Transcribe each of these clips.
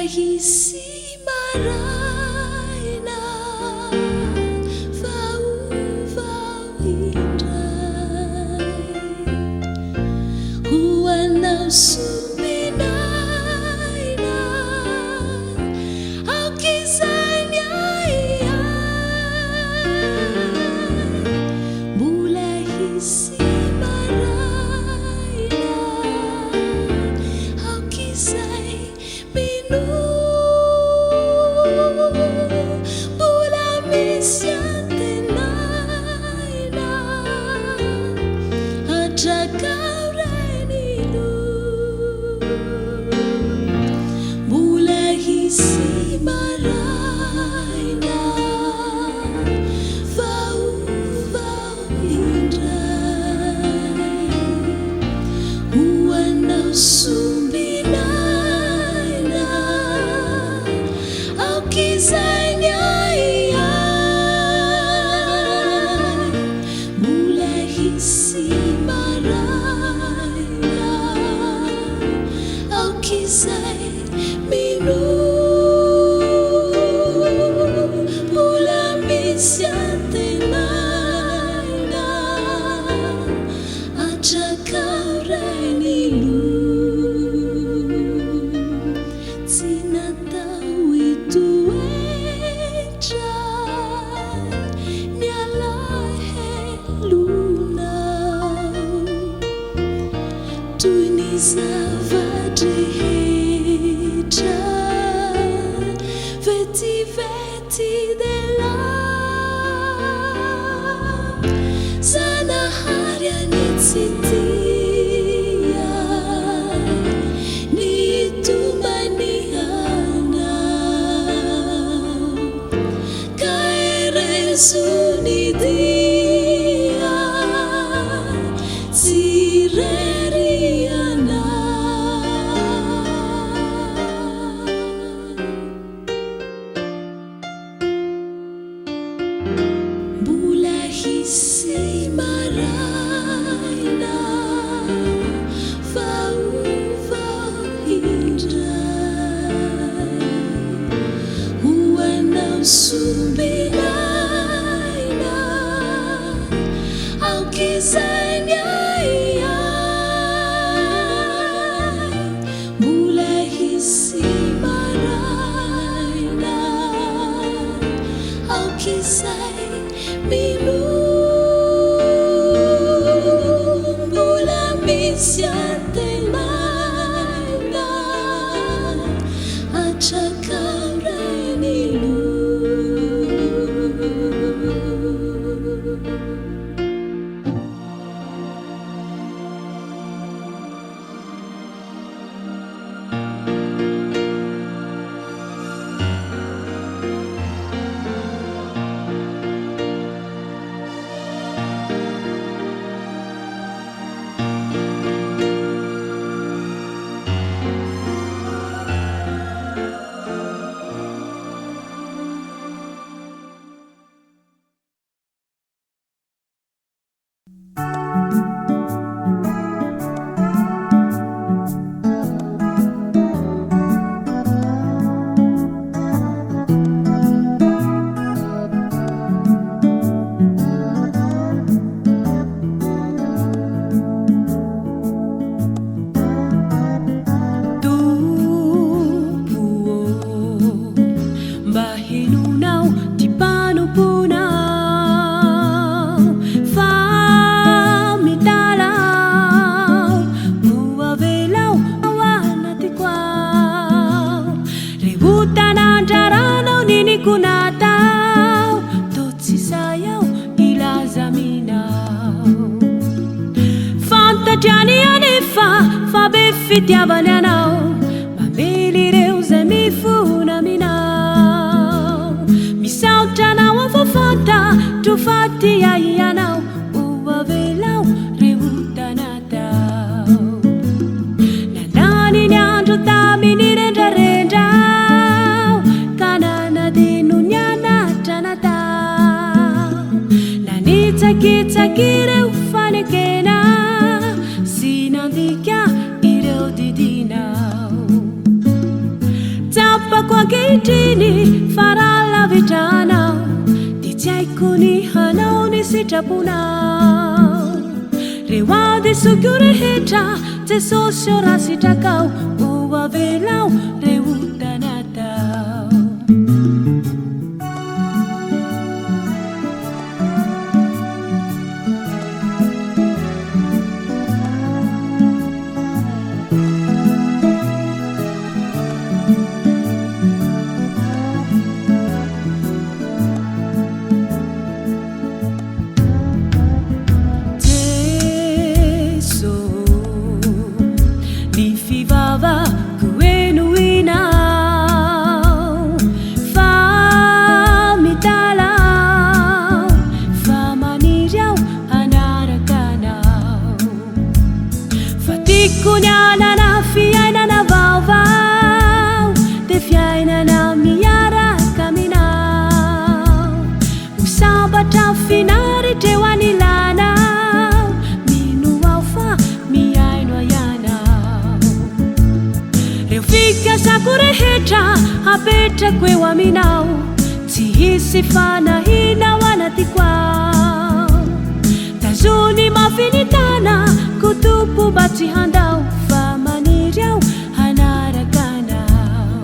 hisy maraina vaovao indray ho anao sombinaina aoka izay ny ahiahy mbola hisy maraina aoka izay minoa mbola misy antenaina Atrakao Rainilo Mbola hisy maraina vaovao indray Ho anao sombinaina Aoka izay ny ahiahy Mbola hisy maraina Aoka izay minoa Mbola misy antenaina Atrakao Rainilo Tsy natao hitoetra ny alahelonao Toy ny zava-drehetra Vetivety dia lavo Zanahary anie tsy tia ny hitomanianao Ka herezo ny dia tsy irery ianao. Mbola hisy maraina vaovao indray ho anao sombinaina aoka izay ny ahiahy Mbola hisy maraina aoka izay minoa Mbola misy antenaina Atrakao Rainilo. Tompo ô, mba henonao ty mpanomponao fa mitalaho koa avelao ao anatiko ao re ota nandraranao niniko natao tô tsy sahy aho hilaza aminao Fantatro ihany anefa fa be fitiavana ianao Mamely ireo izay mifona aminao Misaotra anao aho fa fantatro fa tia ahy ianao O avelao re ota natao Nandany ny andro tamin'ny rendrarendra aho Ka nanadino ny anatra natao Nanitsakitsaky ireo fanekena Sy nandika ireo didinao. ankehitriny fa raha lavitra anao dia tsy haiko ny hanao ny sitraponao. Reo hadisoko rehetra Jesosy ô raha sitrakao ho avelao reo ota natao. Jeso, ny fivavako henoinao, fa mitalaho, fa maniry aho hanaraka Anao. Fa tiako ny hanana fiainana vaovao, dia fiainana miaraka aminao. Ho sambatra finaritra eo anilanao, mino aho fa mihaino ahy ianao. Reo fikasako rehetra apetrako eo aminao, tsy hisy fanahiana ao anatiko ao. Tazony mafy ny tanako Tompo mba tsy handao fa maniry aho hanaraka Anao.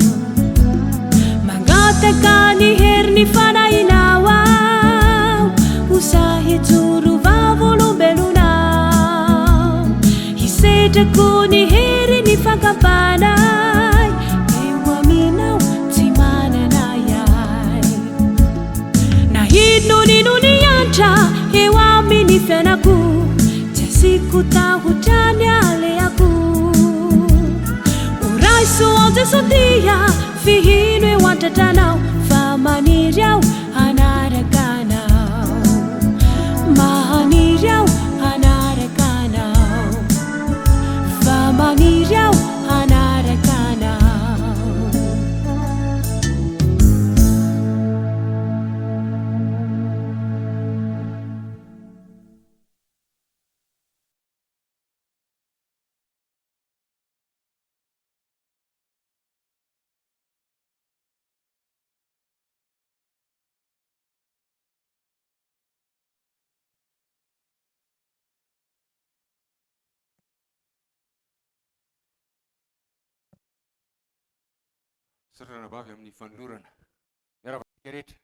Mangataka ny herin'ny Fanahinao aho ho sahy hijoro vavolombelonao. Hisetrako ny herin'ny fakam-panahy eo aminao tsy manana ahiahy. Na inon'inona hiantra eo amin'ny fiainako, tsy asiako tahotra ny alehako. Ho raiso ao Jeso tia, fihino eo an-tratranao, fa maniry aho hanaraka Anao. Maniry aho hanaraka Anao, fa maniry aho hanaraka Anao. Misaotra ranabavy amin'ny fanolorana. Miarahaba antsika rehetra.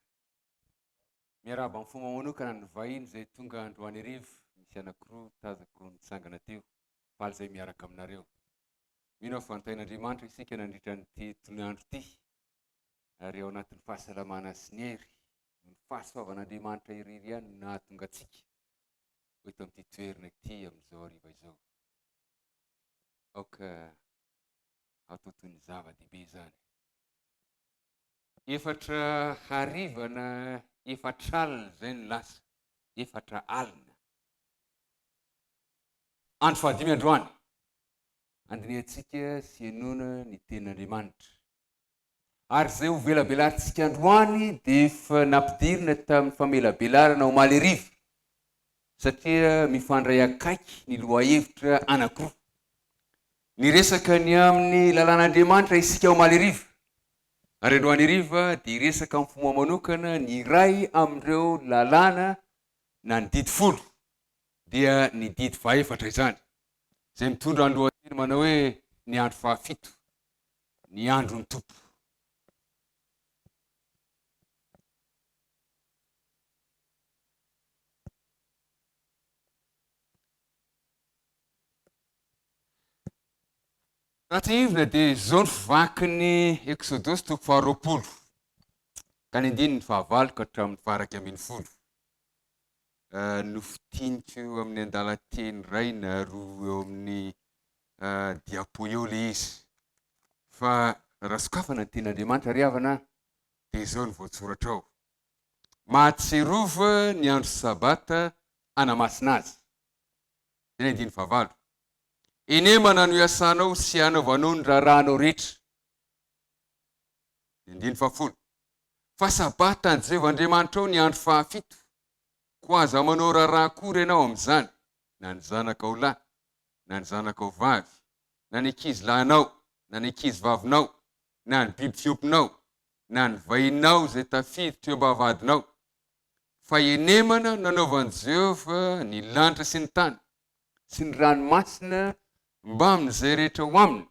Miarahaba amin'ny fomba manokana ny vahiny izay tonga androany hariva. Misy anankiroa tazako nitsangana teo. Faly izay miaraka aminareo. Mino aho fa antain'Andriamanitra isika nandritra an'ity tolon'andro ity ary ao anatin'ny fahasalamana sy ny hery. Ny fahasoavan'Andriamanitra irery ihany no nahatonga antsika ho eto amin'ity toerana ity amin'izao hariva izao. Aoka atao toy ny zava-dehibe izany. Efatra hariva na efatra alina izay no lasa, efatra alina. Andro fahadimy androany, andinihantsika sy henoina ny tenin'Andriamanitra. Ary izay ho velabelarintsika androany dia efa nampidirina tamin'ny famelabelarana omaly hariva, satria mifandray akaiky ny lohahevitra anankiroa. Niresaka ny amin'ny lalàn'Andriamanitra isika omaly hariva, ary androany hariva dia hiresaka amin'ny fomba manokana ny iray amin'ireo lalàna na ny didy folo, dia ny didy fahefatra izany, izay mitondra ny lohateny manao hoe ny andro fahafito. ny andron'ny Tompo. Raha tsiahivina dia izao ny fivakin'ny Eksodosy toko faharoapolo ka ny andininy fahavalo ka hatramin'ny faha-11. Nofintiniko amin'ny andalan-teny iray na roa eo amin'ny diapo eo ilay izy. Fa raha sokafana ny tenin'Andriamanitra ry havana dia izao no voatsoratra ao, Mahatsiarova ny andro sabata hanamasina azy. Izay ny andininy fahavalo. Henemana no iasanao sy hanaovanao ny raharahanao rehetra. Ny andininy fahafolo. Fa sabata an'i Jehovah Andriamanitrao ny andro fahafito, koa aza manao raharaha akory ianao amin'izany, na ny zanakao lahy, na ny zanakao vavy, na ny ankizy lahinao, na ny ankizy vavinao, na ny biby fiompinao, na ny vahinao izay tafiditra eo am-bavahadinao, fa henemana nanaovan'i Jehovah ny lanitra sy ny tany sy ny ranomasina mbamin'izay rehetra ao aminy,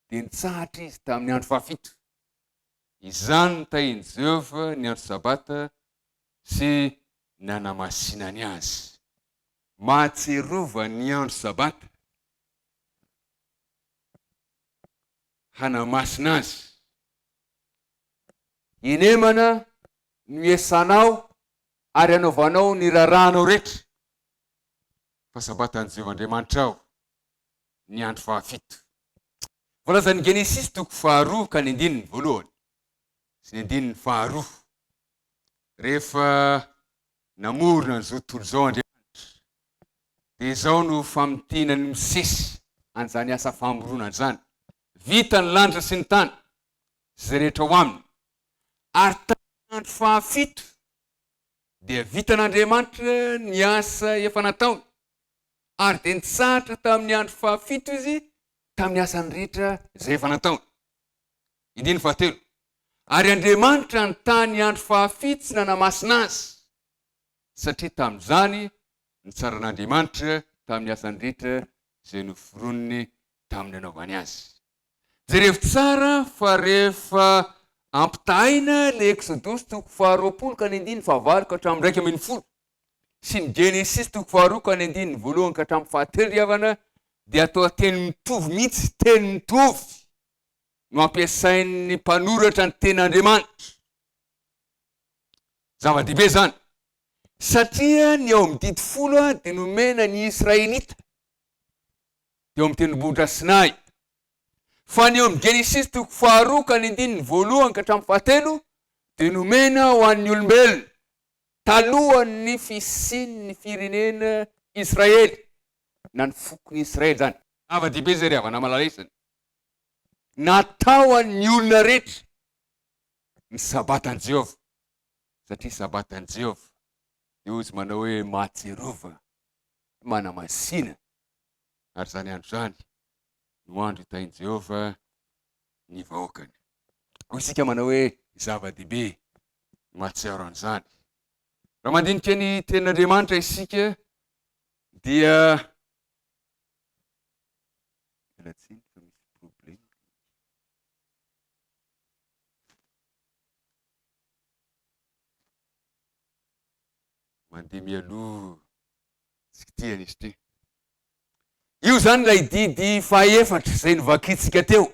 dia nitsahatra izy tamin'ny andro fahafito. Izany notahin'i Jehovah ny andro Sabata sy nanamasinany azy. Mahatsiarova ny andro Sabata hanamasina azy. Henemana no iasanao ary anaovanao ny raharahanao rehetra, fa Sabatan'i Jehovah Andriamanitrao ny andro fahafito. Voalazan'ny Genesisy toko faharoa ka ny andininy voalohany sy ny andininy faharoa. Rehefa namorona an'izao tontolo izao Andriamanitra, dia izao no famintinan'i Mosesy an'izany asa famoronana izany, Vita ny lanitra sy ny tany, sy izay rehetra ao aminy, ary tamin'ny andro fahafito dia vitan'Andriamanitra ny asa efa nataony, ary dia nitsahatra tamin'ny andro fahafito izy tamin'ny asany rehetra izay efa nataony. Andininy fahatelo. Ary Andriamanitra nitahy ny andro fahafito sy nanamasina azy, satria tamin'izany nitsaran'Andriamanitra tamin'ny asany rehetra izay noforoniny tamin'ny nanaovany azy. Jerevo tsara fa rehefa ampitahaina ilay Eksodosy toko faharoapolo ka ny andininy fahavalo ka hatramin'ny 11 sy ny Genesisy toko faharoa ka ny andininy voalohany ka hatramin'ny fahatelo ry havana dia atao teny mitovy mihitsy, teny mitovy no ampiasain'ny mpanoratra ny tenin'Andriamanitra. Zava-dehibe izany satria ny ao amin'ny didy folo dia nomena ny Israelita teo amin'ny tendrombohitra Sinay. Fa ny eo amin'ny Genesisy toko faharoa ka ny andininy voalohany ka hatramin'ny fahatelo dia nomena ho an'ny olombelona talohan'ny fisian'ny firenena Israely na ny fokon'i Israely izany. Zava-dehibe izay ry havana malala isany. Natao an'ny olona rehetra ny Sabatan'i Jehovah, satria Sabatan'i Jehovah. Dia hoy izy manao hoe, Mahatsiarova, manamasina, ary izany andro izany no andro hitahin'i Jehovah ny vahoakany. Hoy isika manao hoe zava-dehibe ny mahatsiaro an'izany. Raha mandinika ny tenin'Andriamanitra isika dia miala tsiny fa misy problème. Mandeha mialoha tsy kitihana izy ity. Io izany ilay didy fahaefatra izay novakintsika teo.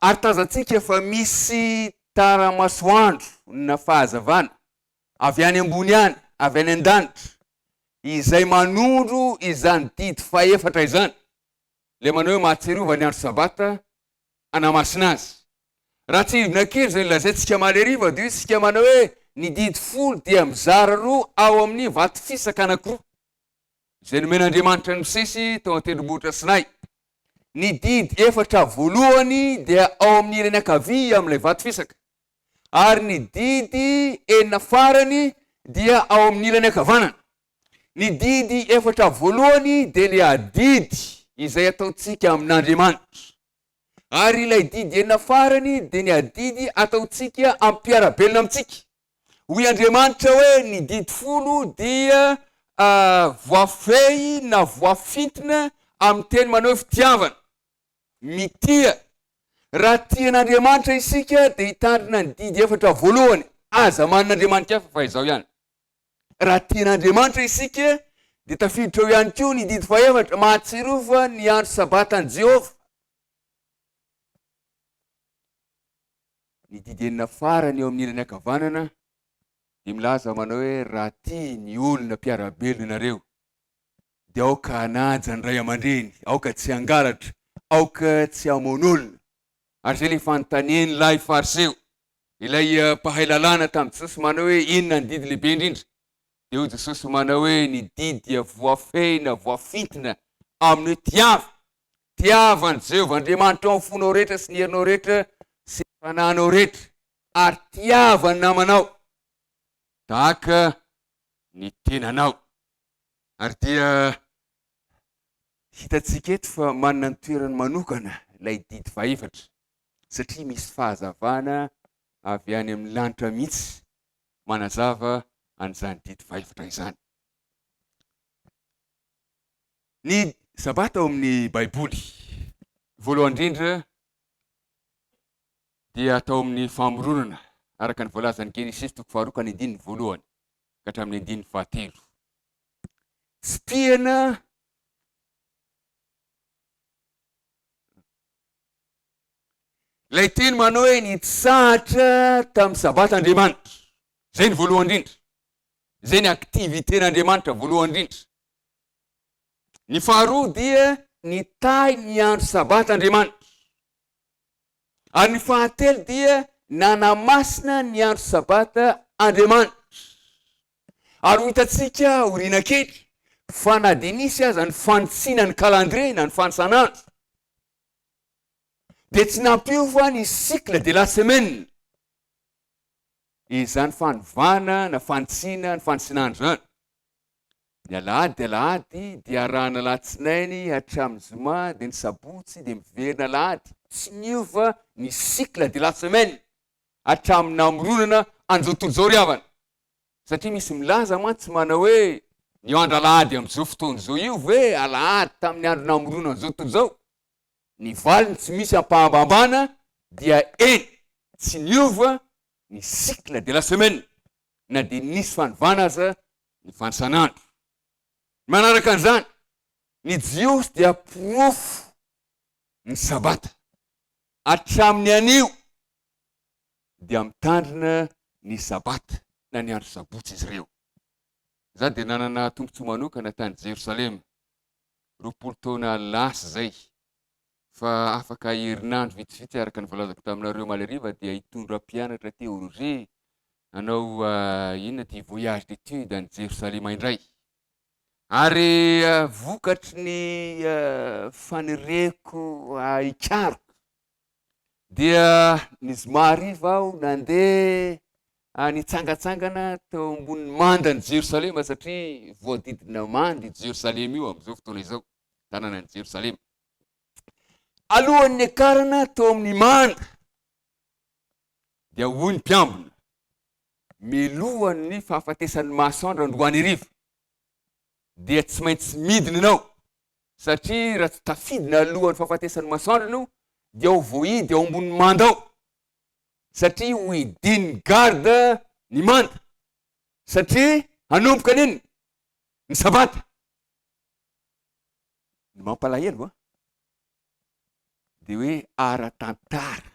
Ary tazantsika fa misy tara-masoandro na fahazavana avy any ambony any, avy any an-danitra, izay manondro izany didy fahefatra izany. Ilay manao hoe mahatsiarova ny andro sabata hanamasina azy. Raha tsindrina kely izay nolazaintsika omaly hariva dia hoy isika manao hoe ny didy folo dia mizara roa ao amin'ny vato fisaka anankiroa. Izay nomen'Andriamanitra an'i Mosesy tao an-tendrombohitra Sinay. Ny didy efatra voalohany dia ao amin'ny ilany ankavia amin'ilay vato fisaka, ary ny didy enina farany dia ao amin'ny ilany ankavanana. Ny didy efatra voalohany dia ilay adidy izay ataontsika amin'Andriamanitra, ary ilay didy enina farany dia ny adidy ataontsika amin'ny mpiara-belona amintsika. Hoy Andriamanitra hoe ny didy folo dia voafehy na voafintina amin'ny teny manao hoe fitiavana. Mitia. Raha tia an'Andriamanitra isika dia hitandrina ny didy efatra voalohany, aza manana andriamanitra hafa fa izaho ihany. Raha tia an'Andriamanitra isika dia tafiditra ao ihany koa ny didy fahefatra, mahatsiarova ny andro sabatan'i Jehovah. Ny didy enina farany eo amin'ny ilany ankavanana dia milaza manao hoe raha tia ny olona mpiara-belona ianareo dia aoka hanaja ny ray aman-dreny, aoka tsy hangalatra, aoka tsy hamono olona. Ary izay ilay fanontanian'ilay Fariseo, ilay mpahay lalàna tamin'i Jesosy manao hoe inona ny didy lehibe indrindra? Dia hoy Jesosy manao hoe ny didy dia voafehy na voafintina amin'ny hoe tiava. Tiava an'i Jehovah Andriamanitrao amin'ny fonao rehetra sy ny herinao rehetra sy ny fanahinao rehetra, ary tiava ny namanao tahaka ny tenanao. Ary dia hitantsika eto fa manana ny toerany manokana ilay didy fahefatra, satria misy fahazavana. avy any amin'ny lanitra mihitsy manazava an'izany didy fahefatra izany. Ny Sabata ao amin'ny Baiboly, voalohany indrindra dia atao amin'ny famoronana, araka ny voalazan'ny Genesisy toko faharoa ka ny andininy voalohany ka hatramin'ny andininy fahatelo. Tsipihana ilay teny manao hoe nitsahatra tamin'ny Sabata Andriamanitra. Izay ny voalohany indrindra. Izay ny activité-n'Andriamanitra voalohany indrindra. Ny faharoa dia nitahy ny andro Sabata Andriamanitra. Ary ny fahatelo dia nanamasina ny andro Sabata Andriamanitra. Ary ho hitantsika aoriana kely fa na dia nisy aza ny fanitsiana ny calendrier na ny fanisan'andro dia tsy nampiova ny cycle de la semaine izany fanovana na fanitsiana ny fanisin'andro izany. Ny alahady dia alahady dia arahana alatsinainy hatramin'ny zoma dia ny sabotsy dia miverina alahady. Tsy niova ny cycle de la semaine hatramin'ny namoronana an'izao tontolo izao ry havana. Satria misy milaza mantsy manao hoe ny andro alahady amin'izao fotoana izao io ve alahady tamin'ny andro namoronana an'izao tontolo izao? Ny valiny tsy misy ampahambambana dia eny, tsy niova ny cycle de la semaine na dia nisy fanovana aza ny fanisan'andro. Manaraka an'izany, ny Jiosy dia porofo ny Sabata. Hatramin'ny anio dia mitandrina ny Sabata na ny andro Sabotsy izy ireo. Izaho dia nanana tombontsoa manokana tany Jerosalema, 20 taona lasa izay, fa afaka herinandro vitsivitsy araka ny voalazako taminareo omaly hariva dia hitondra mpianatra théologie hanao inona ity voyage d'étude any Jerosalema indray. Ary vokatry ny faniriako hikaroka dia ny zoma hariva aho nandeha nitsangantsangana teo ambonin'ny mandan'i Jerosalema satria voadidina manda i Jerosalema io amin'izao fotoana izao, tanànan'i Jerosalema. Alohan'ny niakarana teo amin'ny manda dia hoy ny mpiambina, melohan'ny fahafatesan'ny masoandro androany hariva dia tsy maintsy midina ianao satria raha tsy tafidina alohan'ny fahafatesan'ny masoandro ianao dia ho voahidy ao ambonin'ny manda ao satria ho hidin'ny garde ny manda satria hanomboka ny inona? Ny sabata. Ny mampalahelo an, dia hoe ara-tantara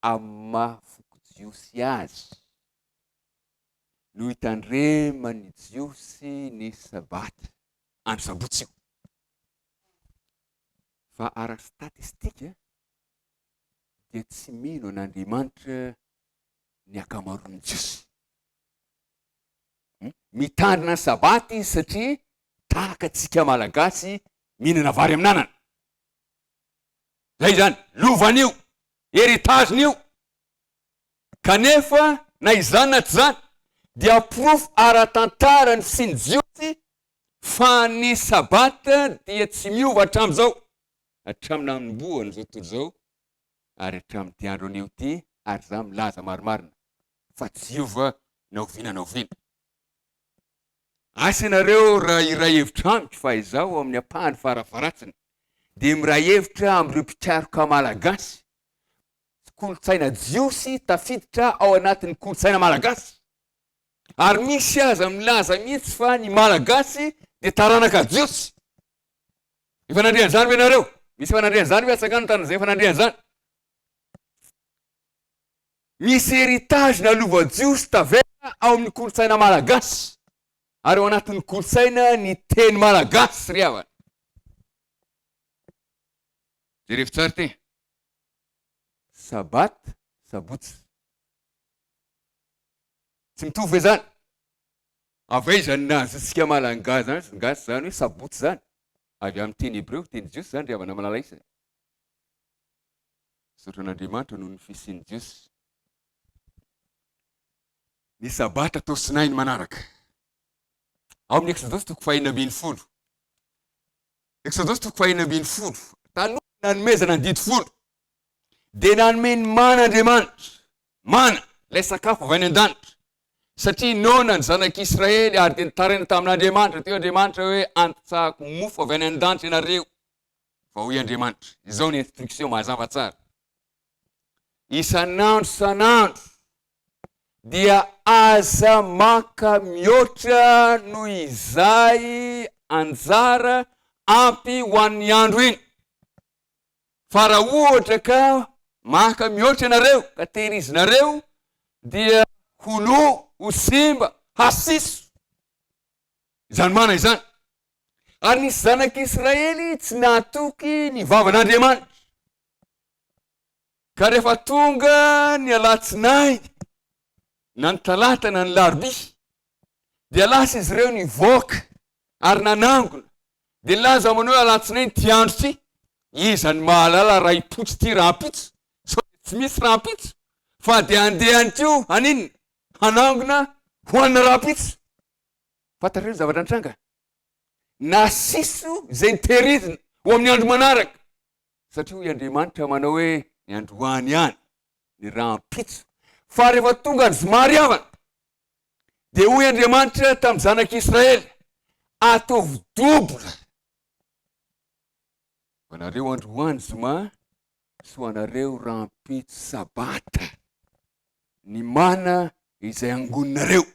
amin'ny maha foko jiosy azy no hitandreman'ny jiosy ny sabata, andro sabotsy io. Fa ara-statistika dia tsy mino an'Andriamanitra ny ankamaroan'ny jiosy. Mitandrina ny sabata izy satria tahaka antsika Malagasy mihinana vary amin'anana. Zay izany, lovany io, heritage-ny io. Kanefa na izany na tsy izany dia porofo ara-tantara ny fisian'ny Jiosy fa ny sabata dia tsy miova hatramin'izao, hatramin'ny nanombohan'izao tontolo izao ary hatramin'ity andro anio ity ary izaho milaza marimarina fa tsy hiova na oviana na oviana. Asa ianareo raha hiray hevitra amiko fa izaho amin'ny ampahany farafaharatsiny dia miray hevitra amin'ireo mpikaroka malagasy, kolontsaina jiosy tafiditra ao anatin'ny kolontsaina malagasy. Ary misy aza milaza mihitsy fa ny malagasy dia taranaka jiosy. Efa nandre an'izany ve ianareo? Misy efa nandre an'izany ve? Atsangano ny tanana izay efa nandre an'izany. Misy heritage na lova jiosy tavela ao amin'ny kolontsaina malagasy ary ao anatin'ny kolontsaina ny teny malagasy ry havana. Jerevo tsara ity. Sabat, sabotsy. Tsy mitovy ve zany? Avy aiza ny nahazoantsika malangasy zany, gasy zany hoe sabotsy zany? Avy amin'ny teny hebreo, teny jiosy zany ry havana malala isany. Misaotra an'Andriamanitra noho ny fisian'ny Jiosy. Ny Sabata tao Sinay ny manaraka. Ao amin'ny Eksodosy toko faha-16. Eksodosy toko faha-16. Taloha nanomezana ny didy folo, dia nanome ny mana Andriamanitra. Mana, ilay sakafo avy any an-danitra. Satria noana ny zanak'Israely ary dia nitaraina tamin'Andriamanitra teo Andriamanitra hoe antsahako mofo avy any an-danitra ianareo. Fa hoy Andriamanitra, izao ny instruction mazava tsara. Isan'andro isan'andro dia aza maka mihoatra noho izay anjara ampy ho an'ny andro iny. Fa raha ohatra ka maka mihoatra ianareo ka tehirizinareo dia ho lo, ho simba, hasiso izany mana izany. Ary nisy zanak'Israely tsy nahatoky ny vavan'Andriamanitra. Ka rehefa tonga ny alatsinainy na ny talata na ny larobia dia lasa izy ireo nivoaka ary nanangona dia nilaza manao hoe alatsinainy ity andro ity, iza no mahalala raha hipotsy ity rahampitso sao dia tsy misy rahampitso fa dia handeha any koa haninona? Hanangona hohanina rahampitso. Fantatrareo ny zavatra nitranga? Nasiso izay nitehirizina ho amin'ny andro manaraka. Satria hoy Andriamanitra manao hoe ny androany ihany, ny rahampitso. Fa rehefa tonga ny zoma ry havana, dia hoy Andriamanitra tamin'ny zanak'Israely, ataovy double ho anareo androany zoma sy ho anareo rahampitso sabata ny mana izay angoninareo,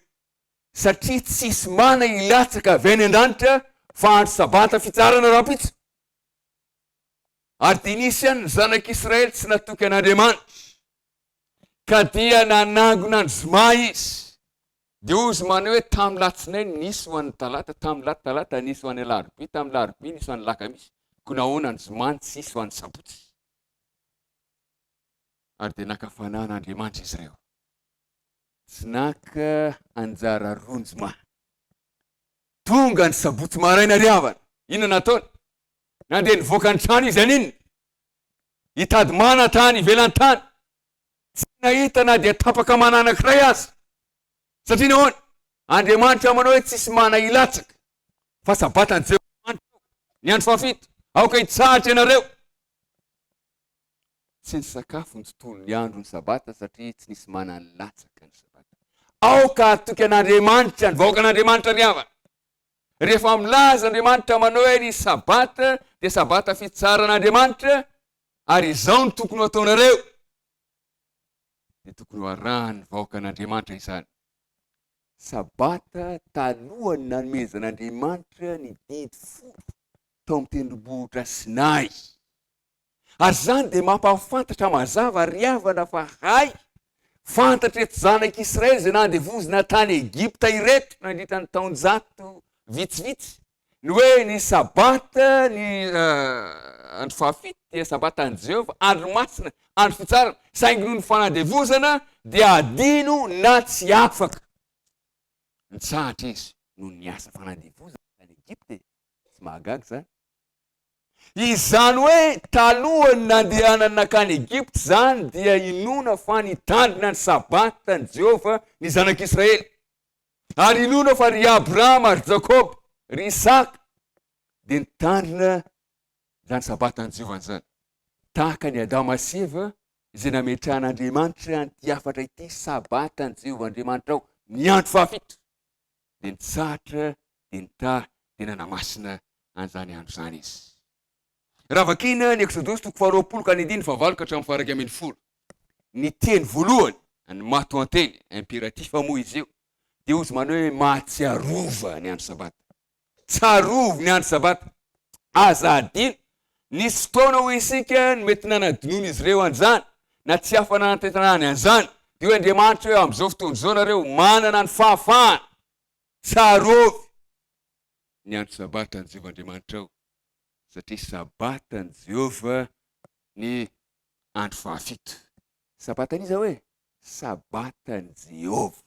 satria tsisy mana hilatsaka avy any an-danitra fa andro sabata fitsarana rahampitso. Ary dia nisy ihany ny zanak'Israely tsy natoky an'Andriamanitra, ka dia nanangona ny zoma izy. Dia hoy izy manao hoe, Tamin'ny latsinainy nisy ho an'ny talata, tamin'ny la talata nisy ho an'ny alarobia, tamin'ny larobia nisy ho an'ny lakamisy, koa nahoana ny zoma no tsy hisy ho an'ny sabotsy? Ary dia naka fanahy an'Andriamanitra izy ireo. Tsy naka anjara roa ny zoma. Tonga ny sabotsy maraina ry havana. Inona nataony? Nandeha nivoaka ny trano izy haninona? Hitady mana tany ivelan'ny tany. Tsy nahita na dia tapaka mana anankiray aza. Satria nahoana? Andriamanitra manao hoe tsisy mana hilatsaka. Fa sabatan'i Jehovah Andriamanitra ny andro fahafito. Aoka hitsahatra ianareo. Tsy nisakafo ny tontolon'ny andro ny sabata satria tsy nisy mana nilatsaka ny sabata. Aoka hatoky an'Andriamanitra ny vahoakan'Andriamanitra ry havana. Rehefa milaza Andriamanitra manao hoe ny Sabata dia Sabata fitsaran'Andriamanitra ary izao no tokony ho ataonareo, dia tokony ho arahan'ny vahoakan'Andriamanitra izany. Sabata talohan'ny nanomezan'Andriamanitra ny didy folo tao amin'ny tendrombohitra Sinay. Ary izany dia mampahafantatra mazava ry havana fa hay fantatr'ireto zanak'Israely izay nandevozina tany Egypta ireto nandritra ny taonjato vitsivitsy ny hoe ny Sabata ny andro fahafito dia Sabatan'i Jehovah, andro masina, andro fitsarana, saingy noho ny fanandevozana dia adino na tsy afaka nitsahatra izy noho ny asa fanandevozana tany Egypta e! Tsy mahagaga izany. Izany hoe talohan'ny nandehanany nankany Egypta izany dia inoana fa nitandrina ny Sabatan'i Jehovah ny zanak'Israely. Ary inoana fa ry Abrahama, ry Jakoba, ry Isaka dia nitandrina izany Sabatan'i Jehovah izany. Tahaka an'i Adama sy Eva izay nametrahan'Andriamanitra an'ity hafatra ity, Sabatan'i Jehovah Andriamanitrao ny andro fahafito. Dia nitsahatra dia nitahy dia nanamasina an'izany andro izany izy. Raha vakina ny Eksodosy toko faharoapolo ka ny andininy fahavalo ka hatramin'ny faha-11, ny teny voalohany, ny matoanteny, impératif moa izy io, dia hozy manao hoe mahatsiarova ny andro sabata. Tsarovy ny andro sabata. Aza adino. Nisy fotoana hoy isika no mety nanadinoan'izy ireo an'izany, na tsy afa-nanantenany an'izany. Dia hoy Andriamanitra hoe amin'izao fotoana izao nareo manana ny fahafahana. Tsarovy ny andro Sabatan'i Jehovah Andriamanitrao, satria Sabatan'i Jehovah ny andro fahafito. Sabatan'iza hoe? Sabatan'i Jehovah.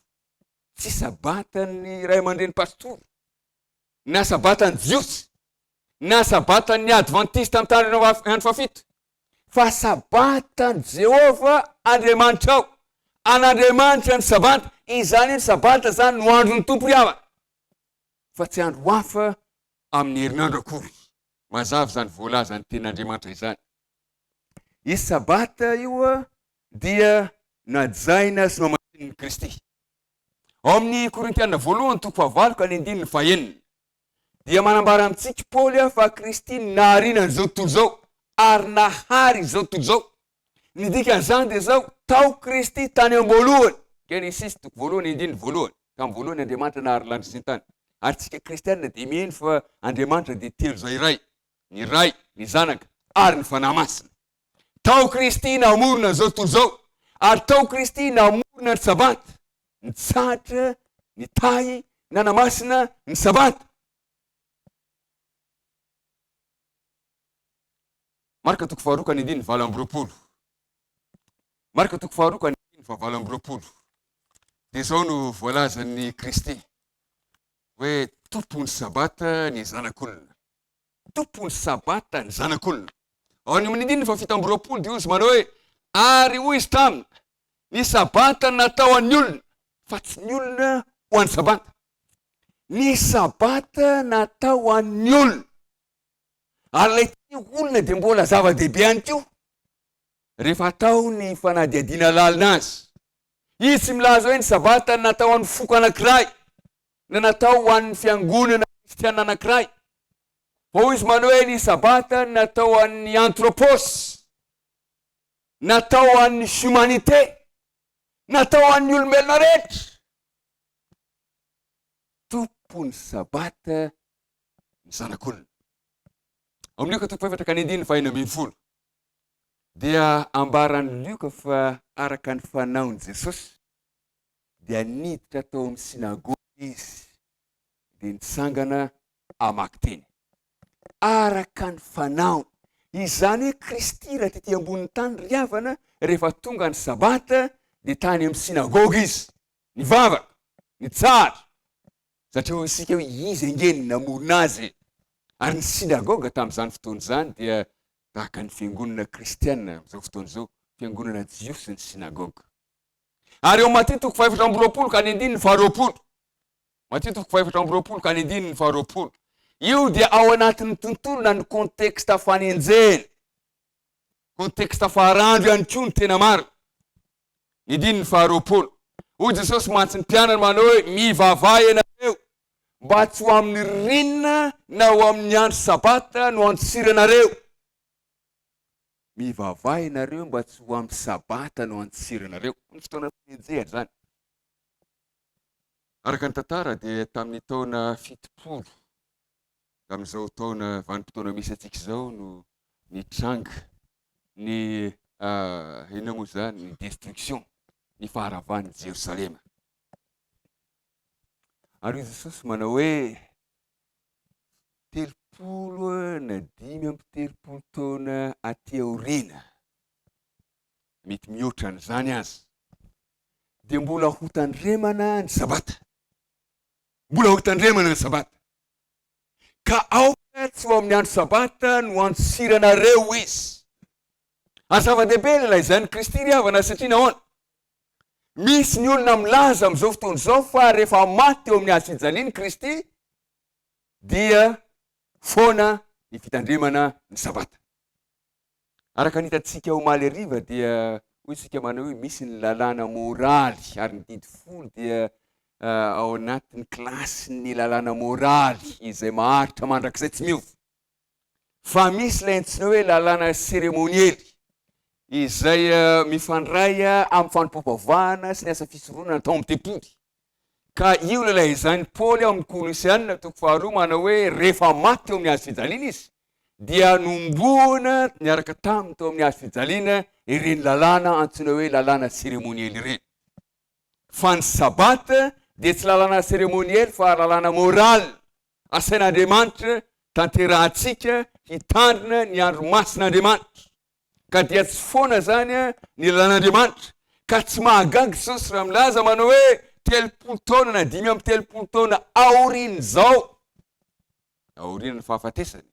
Tsy Sabatan'ny ray aman-dreny pastora, na Sabatan'ny Jiosy, na Sabatan'ny Advantista mitandrina andro fahafito, fa Sabatan'i Jehovah Andriamanitrao. An'Andriamanitra ny Sabata. Izany hoe ny Sabata izany no andron'ny Tompo ry havana, fa tsy andro hafa amin'ny herinandro akory. Mazava izany voalazan'ny Tenin'Andriamanitra izany. Io Sabata io dia. najaina sy nohamasinin'i Kristy. Ao amin'ny Korintiana voalohany toko fahavalo ka ny andininy fahenina dia manambara amintsika Paoly fa Kristy nahariana an'izao tontolo izao ary nahary izao tontolo izao. Ny dikan'izany dia izao, tao Kristy tany am-boalohany. Genesisy toko voalohany andininy voalohany. Tamin'ny voalohany Andriamanitra nahary lanitra sy ny tany. Ary tsika kristiana dia mino fa Andriamanitra dia telo izay iray, ny Ray, ny Zanaka ary ny Fanahy Masina. Tao Kristy namorona an'izao tontolo izao, ary tao Kristy namorona ny Sabata, nitsahatra, nitahy, nanamasina ny Sabata. Marka toko faharoa ka ny andininy 28. Marka toko faharoa ka ny andininy fahavalo amby roapolo. Dia izao no voalazan'i Kristy hoe tompon'ny Sabata ny Zanak'olona. Tompon'ny Sabata ny Zanak'olona. Ao amin'ny andininy fahafito amby roapolo dia hoy izy manao hoe, Ary hoy izy taminy, Ny Sabata natao an'ny olona, fa tsy ny olona ho an'ny Sabata. Ny Sabata natao an'ny olona. Ary ilay teny olona dia mbola zava-dehibe ihany koa rehefa atao ny fanadihadiana lalina azy. Izy tsy milaza hoe ny Sabata natao an'ny foko anankiray na natao ho an'ny fiangonana kristiana anankiray. Fa hoy izy manao hoe ny Sabata natao an'ny anthropos, natao an'ny humanité, natao an'ny olombelona rehetra. Tompon'ny Sabata ny Zanak'olona. Ao amin'ny Lioka toko fahefatra ka ny andininy fahenina ambin'ny folo dia ambaran'i Lioka fa araka ny fanaon'i Jesosy dia niditra tao amin'ny synagoga izy dia nitsangana hamaky teny. Araka ny fanaony. Izany hoe Kristy raha tety ambonin'ny tany ry havana, rehefa tonga ny sabata dia tany amin'ny synagoga izy, nivavaka, nitsahatra. Satria hoy isika hoe izy ange no namorona azy e! Ary ny synagoga tamin'izany fotoana izany dia tahaka ny fiangonana kristiana amin'izao fotoana izao, fiangonana jiosy ny synagoga. Ary ao Matio toko fahefatra amby roapolo ka ny andininy faharoapolo. Matio toko fahefatra amby roapolo ka ny andininy faharoapolo. Io dia ao anatin'ny tontolo na ny contexte fanenjehana. Contexte faharandro ihany koa ny tena marina. Ny andininy faharoapolo. Hoy Jesosy mantsy ny mpianany manao hoe, Mivavaha ianareo mba tsy ho amin'ny ririnina na ho amin'ny andro sabata no andosiranareo. Mivavaha ianareo mba tsy ho amin'ny sabata no andosiranareo. Ny fotoana fanenjehana izany. Araka ny tantara dia tamin'ny taona 70 tamin'izao taona vanim-potoana misy antsika izao no nitranga ny inona moa izany ny destruction, ny faharavan'i Jerosalema. Ary i Jesosy manao hoe 30 na 35 taona aty aoriana, mety mihoatra an'izany aza, dia mbola hotandremana ny Sabata. Mbola hotandremana ny Sabata. Ka aoka tsy ho amin'ny andro Sabata no andosiranareo izy. Ary zava-dehibe ilay lazain'i Kristy ry havana satria nahoana? Misy ny olona milaza amin'izao fotoana izao fa rehefa maty teo amin'ny hazo fijaliana Kristy dia foana ny fitandremana ny Sabata. Araka ny hitantsika omaly hariva dia hoy isika manao hoe misy ny lalàna moraly ary ny didy folo dia ao anatin'ny kilasin'ny lalàna moraly izay maharitra mandrakizay tsy miova. Fa misy ilay antsoina hoe lalàna seremoniely izay mifandray amin'ny fanompoam-pivavahana sy ny asa fisoronana tao amin'ny tempoly. Ka io ilay lazain'i Paoly ao amin'ny Kolosiana toko faharoa manao hoe rehefa maty teo amin'ny hazo fijaliana izy dia nombohana niaraka taminy teo amin'ny hazo fijaliana ireny lalàna antsoina hoe lalàna seremoniely ireny. Fa ny Sabata dia tsy lalàna seremoniely fa lalàna moral asain'Andriamanitra tanterahantsika hitandrina ny andro masin'Andriamanitra. Ka dia tsy foana izany ny lalàn'Andriamanitra. Ka tsy mahagaga Jesosy raha milaza manao hoe 30 taona na 35 taona aorian'izao, aorian'ny fahafatesany,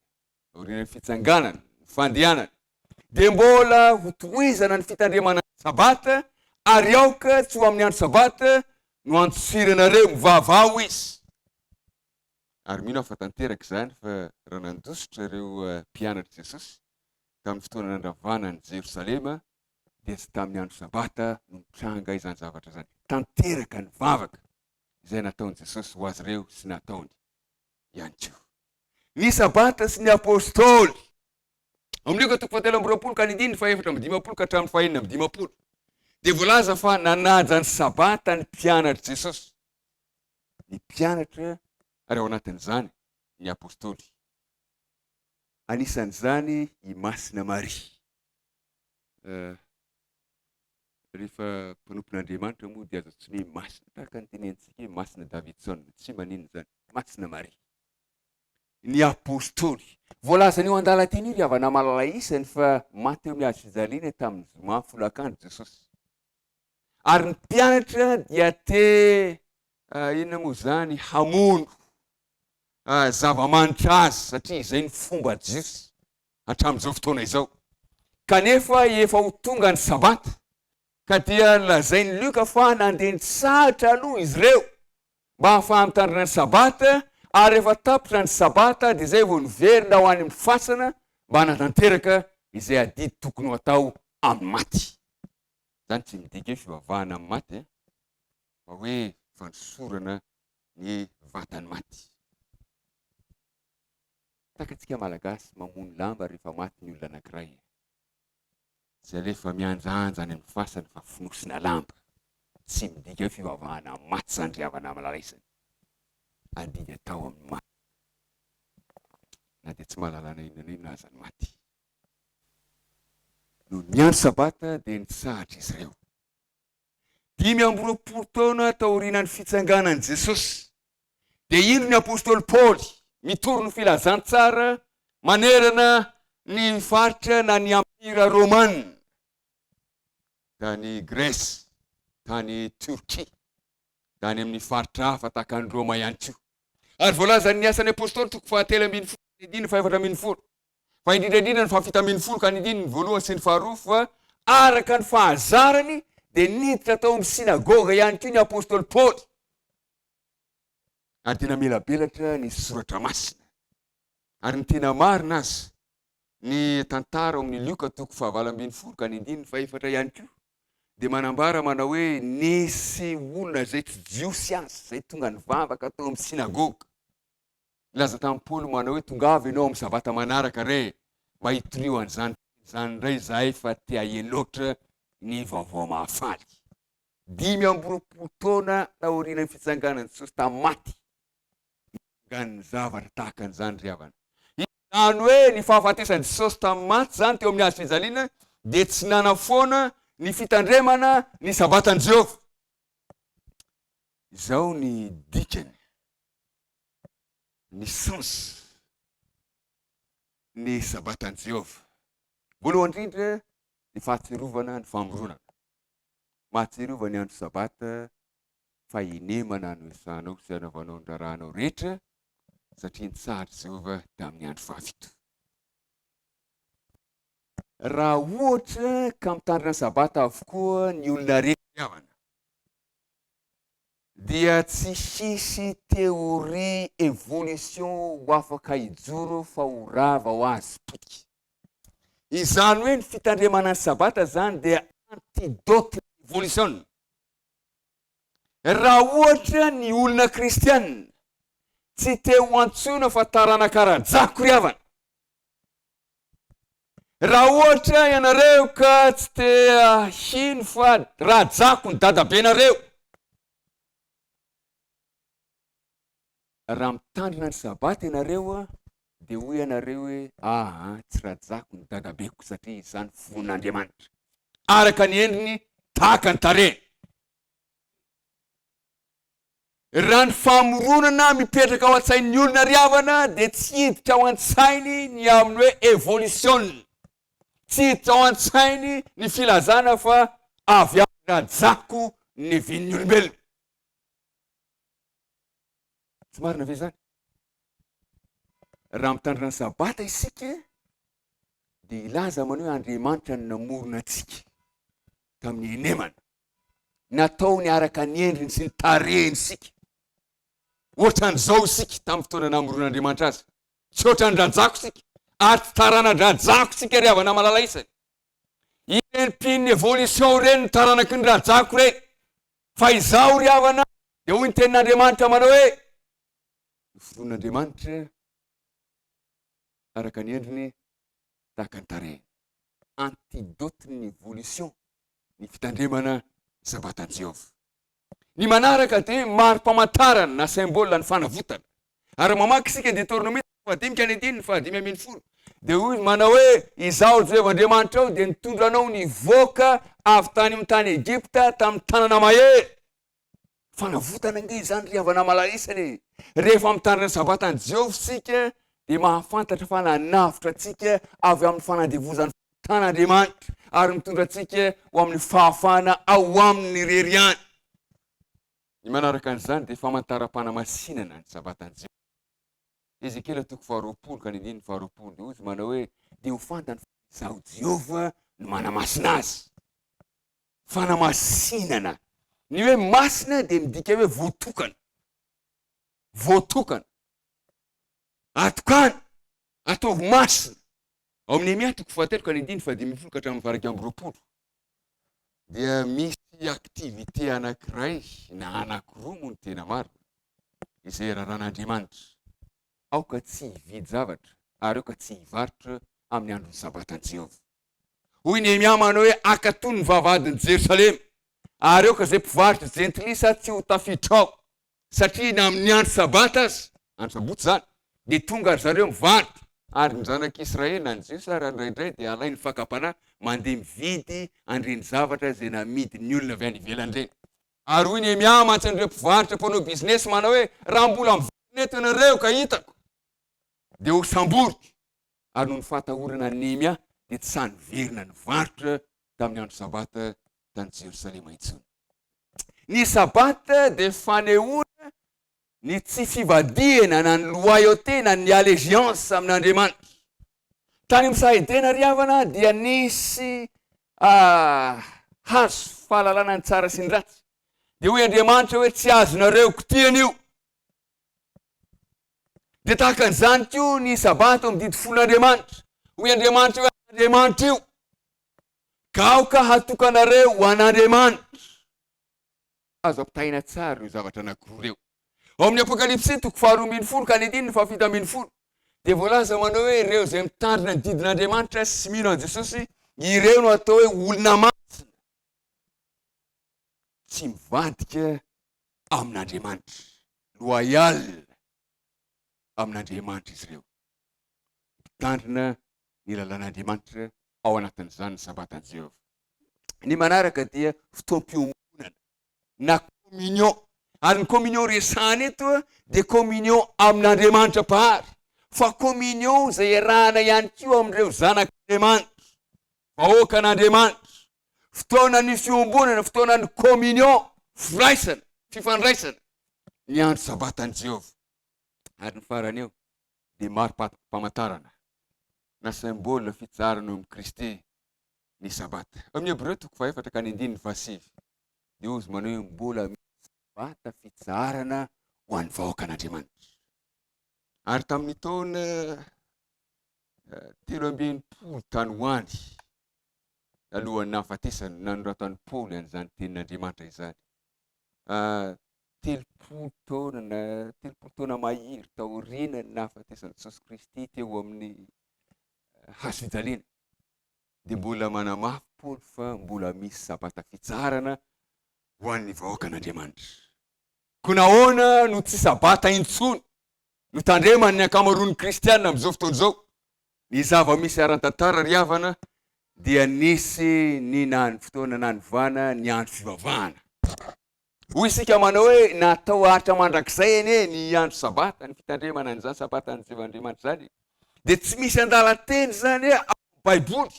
aorian'ny fitsanganany, ny fandehanany, dia mbola hotohizana ny fitandremana ny Sabata, ary aoka tsy ho amin'ny andro Sabata no andosiranareo, mivavaha hoy Izy. Ary mino aho fa tanteraka izany fa raha nandositra ireo mpianatr'i Jesosy tamin'ny fotoana nandravana an'i Jerosalema. Dia tsy tamin'ny andro Sabata no nitranga izany zavatra izany. Tanteraka ny vavaka izay nataon'i Jesosy ho azy ireo sy nataony ihany koa. Ny Sabata sy ny Apostoly. Ao amin'ny Lioka toko fahatelo amby 20 ka ny andininy faha-54 ka hatramin'ny faha-56 dia voalaza fa nanaja ny Sabata ny mpianatr'i Jesosy. Ny mpianatra ary ao anatin'izany ny Apostoly. Anisan'izany i Masina Maria. Rehefa mpanompon'Andriamanitra moa dia azo antsoina hoe masina, tahaka ny tenentsika hoe Masina Davidson, tsy maninona izany, Masina Maria. Ny Apostoly. Voalazan'io andalan-teny io ry havana malala isany fa maty teo amin'ny hazo fijaliana tamin'ny zoma folakandro Jesosy. Ary ny mpianatra dia te inona moa izany hamono zava-manitra azy satria izay ny fomba jiosy hatramin'izao fotoana izao. Kanefa efa ho tonga ny Sabata, ka dia lazain'i Lioka fa nandeha nitsahatra aloha izy ireo mba hahafahany mitandrina ny Sabata, ary rehefa tapitra ny Sabata dia izay vao niverina ho any amin'ny fasana mba hanatanteraka izay adidy tokony ho atao amin'ny maty. Izany tsy midika hoe fivavahana amin'ny maty, fa hoe fanosorana ny vatan'ny maty. Tahaka antsika Malagasy mamono lamba rehefa maty ny olona anankiray. Tsy alefa mihanjahanja any amin'ny fasana fa fonosina lamba. Tsy midika hoe fivavahana amin'ny maty izany ry havana malala isany. Adidy atao amin'ny maty. Na dia tsy mahalala na inona na inona aza ny maty. Noho ny andro sabata dia nitsahatra izy ireo. 25 taona taorianan'ny fitsanganan'i Jesosy, dia indro ny apostoly Paoly mitory ny filazantsara manerana ny faritra na ny ampira romana, tany Grèce, tany Turquie, tany amin'ny faritra hafa tahaka an'i Roma ihany koa. Ary voalazan'ny Asan'ny Apostoly toko fahatelo ambin'ny folo, andininy faha-14 fa indrindra indrindra ny faha-17 ka ny andininy voalohany sy ny faharoa fa araka ny fahazarany dia niditra tao amin'ny synagoga ihany koa ny apostoly Paoly ary dia namelabelatra ny soratra masina. Ary ny tena marina aza, ny tantara ao amin'ny Lioka toko faha-18 ka ny andininy fahefatra ihany koa dia manambara manao hoe nisy olona izay tsy Jiosy aza izay tonga nivavaka tao amin'ny synagoga. Nilaza tamin'i Paoly manao hoe, Tongava ianao amin'ny Sabata manaraka re, mba hitorio an'izany teny izany indray izahay fa te haheno loatra ny vaovao mahafaly. 25 taona taorian'ny fitsanganan'i Jesosy tamin'ny maty, nitsangan'ny zavatra tahaka an'izany ry havana. Izany hoe ny fahafatesan'i Jesosy tamin'ny maty izany teo amin'ny hazo fijaliana dia tsy nanafoana ny fitandremana ny Sabatan'i Jehovah. Izao ny dikany. ny sens ny Sabatan'i Jehovah. Voalohany indrindra, ny fahatsiarovana ny famoronana. Mahatsiarova ny andro Sabata fa inemana no iasanao sy anaovanao ny raharahanao rehetra, satria nitsahatra Jehovah tamin'ny andro fahafito. Raha ohatra ka mitandrina ny Sabata avokoa ny olona rehetra havana, dia tsy hisy théorie évolution ho afaka hijoro fa ho rava ho azy potika. Izany hoe ny fitandremana ny sabata izany dia antidote ny évolution. Raha ohatra ny olona kristiana tsy te ho antsoina fa taranaka rajako ry havana, Raha ohatra ianareo ka tsy te hino fa rajako ny dadabenareo, raha mitandrina ny sabata ianareo dia hoy ianareo hoe aa tsy rajako ny dadabeko satria izany fon'Andriamanitra araka ny endriny tahaka ny tarehiny. Raha ny famoronana mipetraka ao an-tsain'ny olona ry havana dia tsy hiditra ao an-tsainy ny amin'ny hoe evolution. Tsy hiditra ao an-tsainy ny filazana fa avy amin'ny rajako ny vin'ny olombelona. Tsy marina ve izany? Raha mitandrina ny sabata isika dia hilaza manao hoe Andriamanitra no namorona antsika tamin'ny henemana. Nataony araka ny endriny sy ny tarehiny isika. Ohatran'izao isika tamin'ny fotoana namoron'Andriamanitra azy. Tsy ohatran'ny rajako isika, ary tsy tarana-drajako isika ry havana malala isany. Ireny mpino ny evolution ireny no taranaky ny rajako ireny. Fa izaho ry havana dia hoy ny tenin'Andriamanitra manao hoe, Noforonin'Andriamanitra araka ny endriny tahaka ny tarehiny. Antidote-n'ny evolution ny fitandremana ny Sabatan'i Jehovah. Ny manaraka dia mari-pamantarana na symbole ny fanavotana. Ary mamaky isika Deoteronomia toko fahadimy ka ny andininy fahadimy ambin'ny folo. Dia hoy izy manao hoe, Izaho Jehovah Andriamanitrao dia nitondra anao nivoaka avy tany amin'ny tany Egypta tamin'ny tanana mahery. Fanavotana ange izany ry havana malalisany e! Rehefa mitandrina ny Sabatan'i Jehovah isika dia mahafantatra fa nanavotra antsika avy amin'ny fanandevozan'ny fahotana Andriamanitra ary mitondra antsika ho amin'ny fahafahana ao aminy irery ihany. Ny manaraka an'izany dia famantaram-panamasinana ny Sabatan'i Jehovah. Ezekiela toko faharoapolo ka ny andininy faharoapolo dia hoy izy manao hoe, Dia ho fantany fa Izaho Jehovah no manamasina azy. Fanamasinana. Ny hoe masina dia midika hoe voatokana. Voatokana. Atokany. Ataovy masina. Ao amin'ny Nehemia toko fahatelo ka ny andininy fahadimy ambin'ny folo ka hatramin'ny faha-21 dia misy activité anankiray na anankiroa moa no tena marina izay raràn'Andriamanitra. Aoka tsy hividy zavatra ary aoka tsy hivarotra amin'ny andron'ny Sabatan'i Jehovah. Hoy Nehemia manao hoe, Akatony ny vavahadin'i Jerosalema, ary aoka izay mpivarotra jentilisa tsy ho tafiditra ao, satria na amin'ny andro Sabata aza, andro Sabotsy izany, dia tonga ry zareo mivarotra, ary ny zanak'Israely na ny Jiosy ary indraindray dia alain'ny fakam-panahy mandeha mividy an'ireny zavatra izay namidin'ny olona avy any ivelany ireny. Ary hoy Nehemia mantsy an'ireo mpivarotra mpanao bizinesy manao hoe, Raha mbola miverina eto ianareo ka hitako, dia hosamboriko. Ary noho ny fahatahorana an'i Nehemia, dia tsy sahy niverina nivarotra tamin'ny andro Sabata tany Jerosalema intsony. Ny Sabata dia fanehoana ny tsy fivadihana na ny loyauté na ny allégeance amin'Andriamanitra. Tany amin'ny saha Edena ry havana dia nisy hazo fahalalana ny tsara sy ny ratsy. Dia hoy Andriamanitra hoe tsy azonareo kitihana io. Dia tahaka an'izany koa ny Sabata ao amin'ny didy folon'Andriamanitra. Hoy Andriamanitra hoe Andriamanitra io. Ka aoka hatokanareo ho an'Andriamanitra. Azo ampitahaina tsara ireo zavatra anankiroa ireo. Ao amin'ny Apokalypsy toko faharoa ambin'ny folo ka ny andininy faha-17 dia voalaza manao hoe ireo izay mitandrina ny didin'Andriamanitra sy mino an'i Jesosy, ireo no atao hoe olona masina, tsy mivadika amin'Andriamanitra, loyal amin'Andriamanitra izy ireo. Mitandrina ny lalàn'Andriamanitra ao anatin'izany ny Sabatan'i Jehovah. Ny manaraka dia fotoam-piombonana na communion. Ary ny communion resahana eto dia communion amin'Andriamanitra Mpahary, fa communion izay iarahana ihany koa amin'ireo zanak'Andriamanitra, vahoakan'Andriamanitra. Fotoanan'ny fiombonana, fotoanan'ny communion, firaisana, fifandraisana, ny andro Sabatan'i Jehovah. Ary ny farany eo dia mari-pamantarana na symbole fitsaharana eo amin'i Kristy ny Sabata. Ao amin'ny Hebreo toko fahefatra ka ny andininy fahasivy dia hoy izy manao hoe mbola misy Sabata fitsaharana ho an'ny vahoakan'Andriamanitra. Ary tamin'ny taona 63 tany ho any, alohan'ny nahafatesany, nanoratan'i Paoly an'izany tenin'Andriamanitra izany. 30 taona na 30 taona mahery taorian'ny nahafatesan'i Jesosy Kristy teo amin'ny hazo fijaliana, dia mbola manamafy Paoly fa mbola misy Sabata fitsaharana ho an'ny vahoakan'Andriamanitra. Koa nahoana no tsy Sabata intsony no tandreman'ny ankamaroan'ny Kristiana amin'izao fotoana izao? Ny zava-misy ara-tantara ry havana dia nisy ny nany fotoana nanovana ny andro fivavahana. Hoy isika manao hoe natao haharitra mandrakizay anie ny andro Sabata, ny fitandremana an'izany Sabatan'i Jehovah Andriamanitra izany. Dia tsy misy andalan-teny izany ao amin'ny Baiboly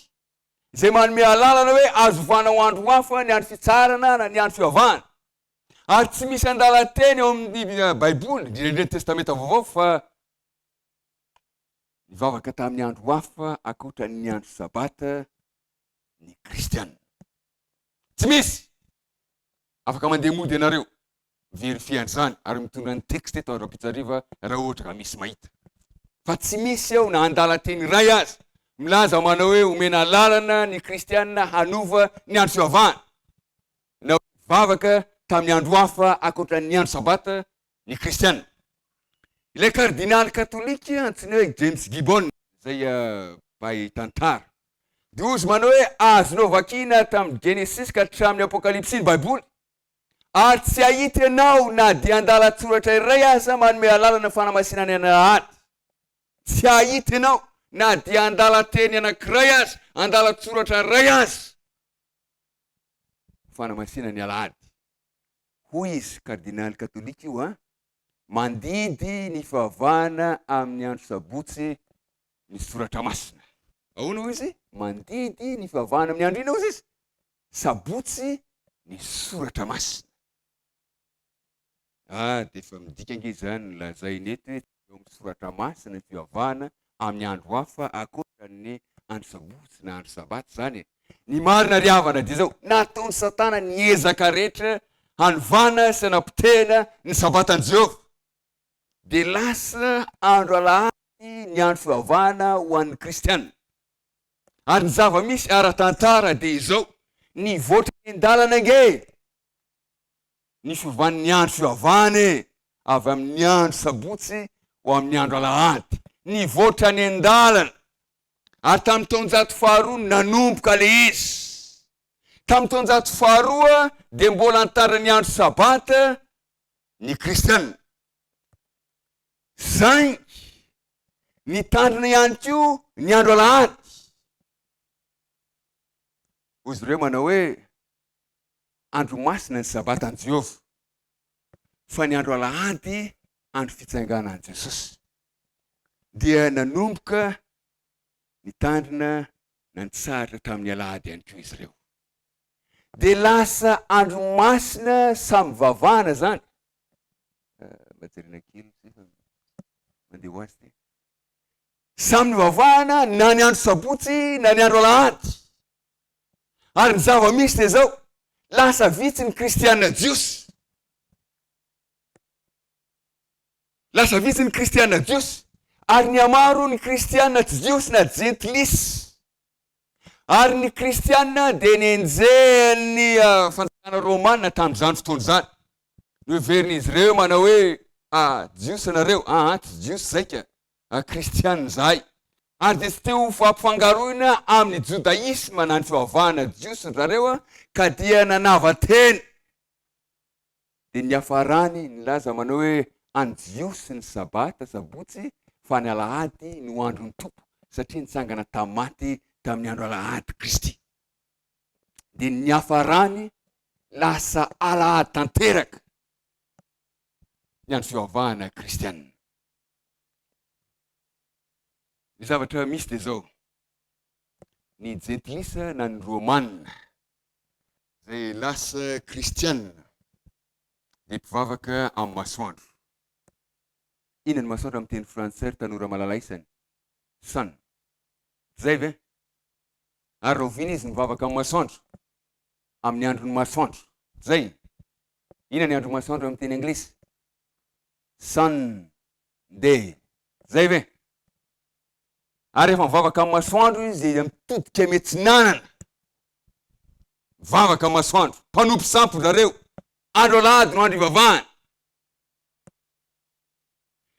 izay manome alalana hoe azo ovana ho andro hafa ny andro fitsaharana na ny andro fivavahana. Ary tsy misy andalan-teny ao amin'ny Baiboly, indrindra indrindra ny Testamenta Vaovao, fa nivavaka tamin'ny andro hafa ankoatra ny andro Sabata ny Kristiana. Tsy misy! Afaka mandeha mody ianareo, mi-verifier an'izany ary mitondra ny texte eto rahampitso hariva raha ohatra ka misy mahita. Fa tsy misy eo na andalan-teny iray aza. Milaza manao hoe omena alalana ny kristiana hanova ny andro fivavahana, na hoe hivavaka tamin'ny andro hafa ankoatra ny andro sabata ny kristiana. Ilay kardinaly katolika antsoina hoe James Gibbon, izay mpahay tantara, dia hozy manao hoe azonao vakiana tamin'ny Genesisy ka hatramin'ny Apokalypsy ny Baiboly, ary tsy hahita ianao na dia andalan-tsoratra iray aza manome alalana fanamasinana ny alahady. Tsy hahita ianao na dia andalan-teny anankiray aza, andalan-tsoratra iray aza, fanamasinana ny alahady. Hoy izy, kardinaly katolika io an, mandidy ny fivavahana amin'ny andro sabotsy ny soratra masina. Ahoana hoy izy? Mandidy ny fivavahana amin'ny andro inona hoy izy? Sabotsy ny soratra masina. Ah, dia efa midika ange izany ny lazainy eto hoe eo amin'ny soratra masina ny fivavahana amin'ny andro hafa ankoatra ny andro sabotsy na andro sabata izany e. Ny marina ry havana dia izao, nataon'i Satana ny ezaka rehetra hanovana sy hanapotehana ny sabatan'i Jehovah. Dia lasa andro alahady ny andro fivavahana ho an'ny kristiana. Ary ny zava-misy ara-tantara dia izao, nivoatra ny an-dalana ange e! Ny fiovan'ny andro fivavahana e, avy amin'ny andro sabotsy ho amin'ny andro alahady. Nivoatra any an-dalana. Ary tamin'ny taonjato faharoa no nanomboka ilay izy. Tamin'ny taonjato faharoa dia mbola nitandrina ny andro sabata ny kristiana. Saingy nitandrina ihany koa ny andro alahady. Hoy izy ireo manao hoe, Andro masina ny Sabatan'i Jehovah, fa ny andro alahady andro fitsanganan'i Jesosy. Dia nanomboka nitandrina na nitsahatra tamin'ny alahady ihany koa izy ireo. Dia lasa andro masina samy vavahana izany. Mba jerena kely mandeha ho azy ity. Samy nivavahana na ny andro sabotsy na ny andro alahady. Ary ny zava-misy dia izao, lasa vitsy ny kristiana jiosy. Lasa vitsy ny kristiana jiosy, ary nihamaro ny kristiana tsy jiosy na jentilisa. Ary ny kristiana dia nenjehin'ny fanjakana romana tamin'izany fotoana izany. Noheverin'izy ireo manao hoe, ah, jiosy ianareo, ah, tsy jiosy zaika, ah, kristiana izahay. Ary dia tsy te ho fampifangaroina amin'ny jodaisma na ny fivavahana jiosy ry zareo, ka dia nanava-tena. Dia niafarany nilaza manao hoe, An'ny Jiosy ny Sabata, Sabotsy, fa ny Alahady no andron'ny Tompo, satria nitsangana tamin'ny maty tamin'ny andro Alahady Kristy. Dia niafarany lasa Alahady tanteraka ny andro fivavahana kristianina. Ny zavatra misy dia izao, ny jentilisa na ny Romana izay lasa kristiana dia mpivavaka amin'ny masoandro. Inona ny masoandro amin'ny teny frantsay ry tanora malala isany? Sun. Tsy izay ve? Ary rahoviana izy mivavaka amin'ny masoandro? Amin'ny andron'ny masoandro. Zay. Inona ny andron'ny masoandro amin'ny teny anglisy? Sun day. Zay ve? Ary rehefa mivavaka amin'ny masoandro izy dia mitodika miatsinanana. Mivavaka amin'ny masoandro. Mpanompo sampy nareo. Andro alahady no andro ivavahana.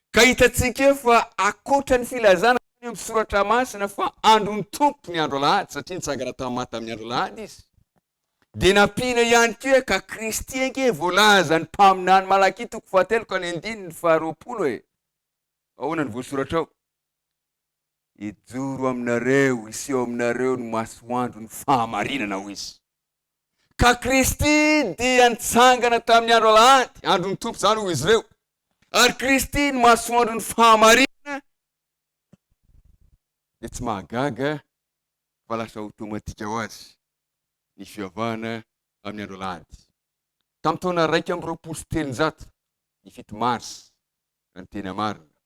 Ka hitantsika eo fa ankoatra ny filazana any amin'ny soratra masina fa andron'ny Tompo ny andro alahady satria nitsangana tamin'ny maty tamin'ny andro alahady izy, dia nampiana ihany koa ka Kristy ange voalazan'ny mpaminany Malakia toko fahatelo ka ny andininy faharoapolo e. Ahoana ny voasoratra ao? Hijoro aminareo, hiseho aminareo ny masoandron'ny fahamarinana, hoy izy. Ka Kristy dia nitsangana tamin'ny andro alahady, andron'ny Tompo izany hoy izy ireo. Ary Kristy ny masoandron'ny fahamarinana, dia tsy mahagaga fa lasa automatique ho azy ny fivavahana amin'ny andro alahady. Tamin'ny taona 321, ny 7 mars, raha ny tena marina,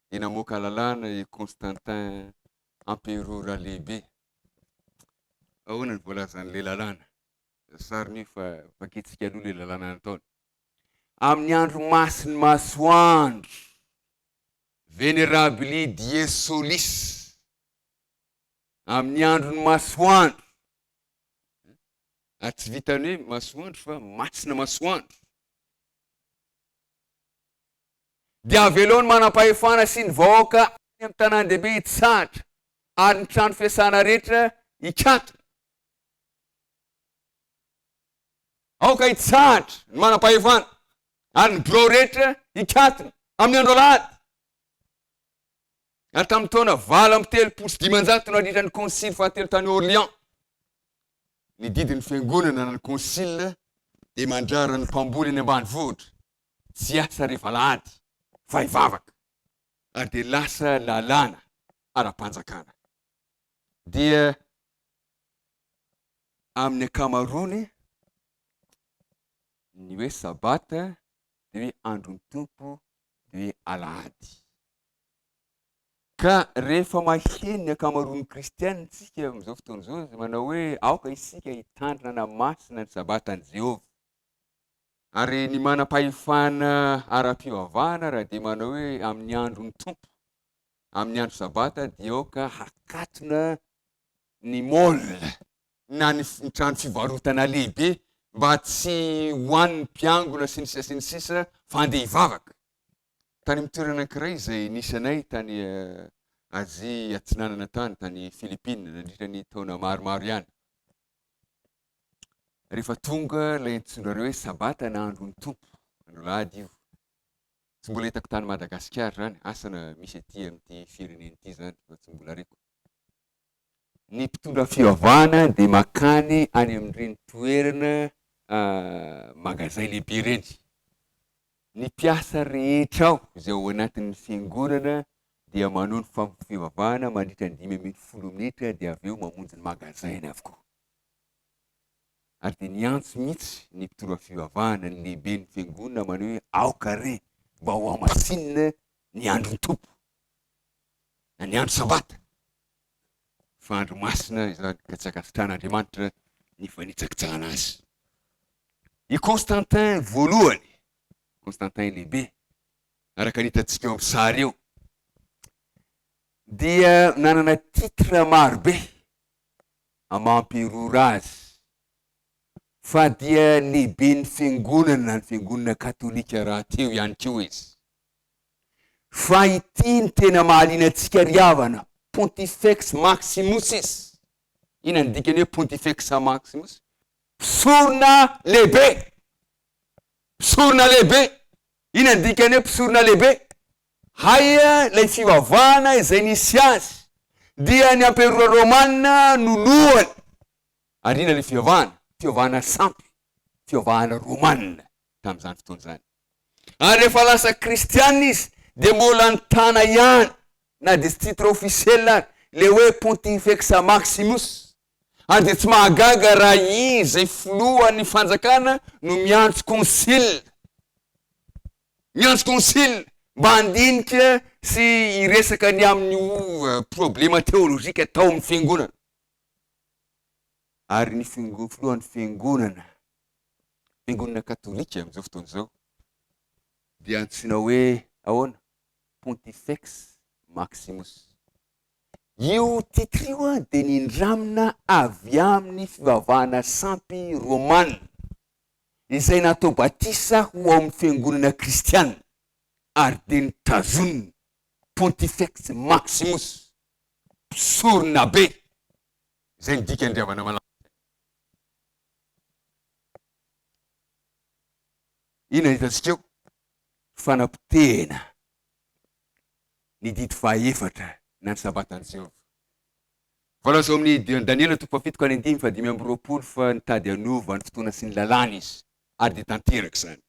dia namoaka lalàna i Constantin Emperora lehibe. Ahoana ny voalazan'ilay lalàna? Sariny io fa vakintsika aloha ilay lalàna nataony. Amin'ny andro masin'ny masoandro, Venerabili die solis. Amin'ny andron'ny masoandro. Ary tsy vitan'ny hoe masoandro fa masina masoandro. Dia avelao ny manam-pahefana sy ny vahoaka any amin'ny tanàn-dehibe hitsahatra ary ny trano fiasana rehetra hikatona. Aoka hitsahatra ny manam-pahefana ary ny birao rehetra hikatona amin'ny andro alahady. Ary tamin'ny taona 538 nandritra ny konsily fahatelo tany Orléans, ny didin'ny fiangonana na ny konsily dia mandrara ny mpamboly any ambanivohitra tsy hiasa rehefa alahady fa hivavaka, ary dia lasa lalàna ara-panjakana. Dia amin'ny ankamaroany ny hoe sabata dia hoe andron'ny Tompo dia hoe alahady. Ka rehefa maheno ny ankamaroan'ny kristiana isika amin'izao fotoana izao izay manao hoe aoka isika hitandrina hanamasina ny sabatan'i Jehovah. Ary ny manam-pahefana ara-pivavahana raha dia manao hoe amin'ny andron'ny Tompo, amin'ny andro sabata dia aoka hakatona ny mall na ny trano fivarotana lehibe mba tsy ho an'ny mpiangona sy ny sisa sy ny sisa fa handeha hivavaka. Tany amin'ny toerana anankiray izay nisy anay tany Azia Atsinanana tany, tany Philippines, nandritra ny taona maromaro ihany. Rehefa tonga ilay antsoinareo hoe Sabata na andron'ny Tompo, andro alahady io. Tsy mbola hitako tany Madagasikara izany, asa na misy aty amin'ity firenena ity izany fa tsy mbola reko. Ny mpitondra fivavahana dia makany any amin'ireny toerana magazay lehibe ireny. Ny mpiasa rehetra ao izay ao anatin'ny fiangonana dia manao ny fampivavahana mandritra ny 15 minitra dia avy eo mamonjy ny magazay-ny avokoa. Ary dia niantso mihitsy ny mpitondra fivavahana, ny lehiben'ny fiangonana manao hoe aoka re mba ho hamasinina ny andron'ny Tompo na ny andro Sabata fa andro masina izany ka tsy ankasitrahan'Andriamanitra ny fanitsakitsahana azy. I Constantin voalohany, Constantin lehibe, araka ny hitantsika eo amin'ny sary eo, dia nanana titre maro be amam-pirora azy, fa dia lehiben'ny fiangonana na ny fiangonana katolika rahateo ihany koa izy. Fa ity no tena mahaliana antsika ry havana, Pontifex Maximus izy. Inona ny dikany hoe Pontifex Maximus? Mpisorona lehibe. Mpisorona lehibe. Inona ny dikany hoe mpisorona lehibe? Hay ilay fivavahana izay nisy azy dia ny amperora romana no lohany. Ary inona ilay fivavahana? Fivavahana sampy, fivavahana romana tamin'izany fotoana izany. Ary rehefa lasa kristiana izy dia mbola nitana ihany na dia tsy titre officiel ary ilay hoe Pontifex Maximus. Ary dia tsy mahagaga raha izy izay filohan'ny fanjakana no miantso concile, miantso concile mba handinika sy hiresaka ny amin'io problema teolojika tao amin'ny fiangonana. Ary ny filohan'ny fiangonana, fiangonana katolika amin'izao fotoana izao dia antsoina hoe ahoana? Pontifex Maximus. Io titre io dia nindramina avy amin'ny fivavahana sampy romana, izay natao batisa ho ao amin'ny fiangonana kristiana, ary dia notazonina, Pontifex Maximus, mpisoronabe, izay ny dikan'ny ry havana malala izay. Inona no hitantsika eo? Fanapotehana. ny didy fahaefatra na ny Sabatan'i Jehovah. Voalaza ao amin'ny Daniela toko fahafito ka ny andininy fahadimy amby roapolo fa nitady hanova ny fotoana sy ny lalàna izy, ary dia tanteraka izany.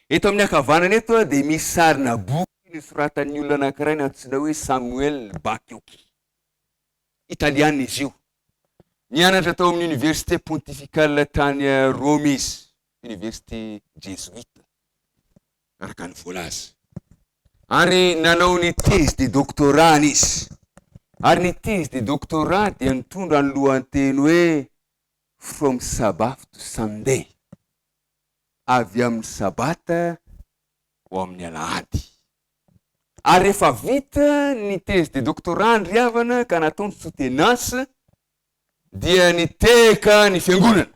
Eto amin'ny ankavanana eto dia misy sarina boky nosoratan'ny olona anankiray nantsoina hoe Samuel Bacchiocchi. Italiana izy io. Nianatra tao amin'ny Université Pontificale tany Roma izy, Université Jesuite. araka ny voalaza. Ary nanao ny thèse de doctorat-ny izy. Ary ny thèse de doctorat dia nitondra ny lohanteny hoe From Sabbath to Sunday, avy amin'ny Sabata ho amin'ny Alahady. Ary rehefa vita ny thèse de doctorat-ny ry havana ka natao ny soutenance dia nitehaka ny fiangonana.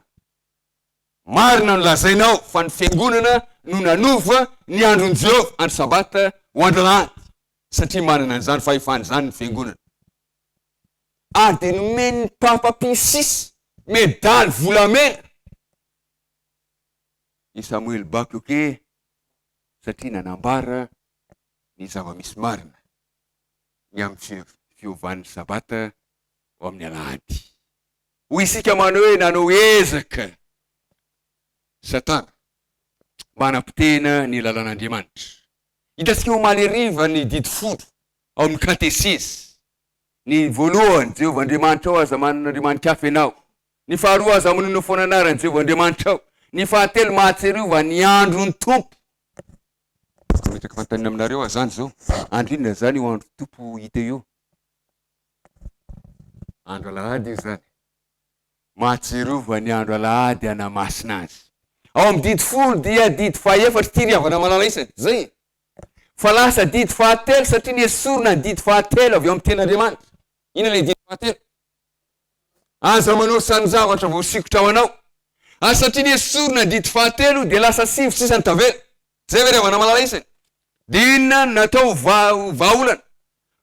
Marina no lazainao fa ny fiangonana no nanova ny andron'i Jehovah, andro sabata, ho andro alahady, satria manana an'izany fahefana izany ny fiangonana. Ary dia nomen'ny Papa Pio vi medaly volamena i Samuel Bakloke satria nanambara ny zava-misy marina ny amin'ny fiovan'ny Sabata ho amin'ny Alahady. Hoy isika manao hoe nanao ezaka Satana mba hanapotehina ny lalàn'Andriamanitra. Hitantsika omaly hariva ny didy folo ao amin'ny katesizy. Ny voalohany, Jehovah Andriamanitrao, aza manana andriamani-kafa ianao. Ny faharoa, aza manonona foana anaran'i Jehovah Andriamanitrao. Ny fahatelo, mahatsiarova ny andron'ny Tompo. Mametraka fanontaniana aminareo aho izany izao. Andro inona izany io andron'ny Tompo hita io? Andro alahady io izany. Mahatsiarova ny andro alahady hanamasina azy. Ao amin'ny didy folo dia didy fahefatra ity ry havana malala isany. Zay. Fa lasa didy fahatelo satria nesorina ny didy fahatelo avy ao amin'ny tenin'Andriamanitra. Inona ilay didy fahatelo? Aza manao sarin-javatra voasikotra ho anao. Ary satria nesorina ny didy fahatelo dia lasa sivy sisa ny tavela. Zay ve ry havana malala isany? Dia inona no natao ho vahaolana?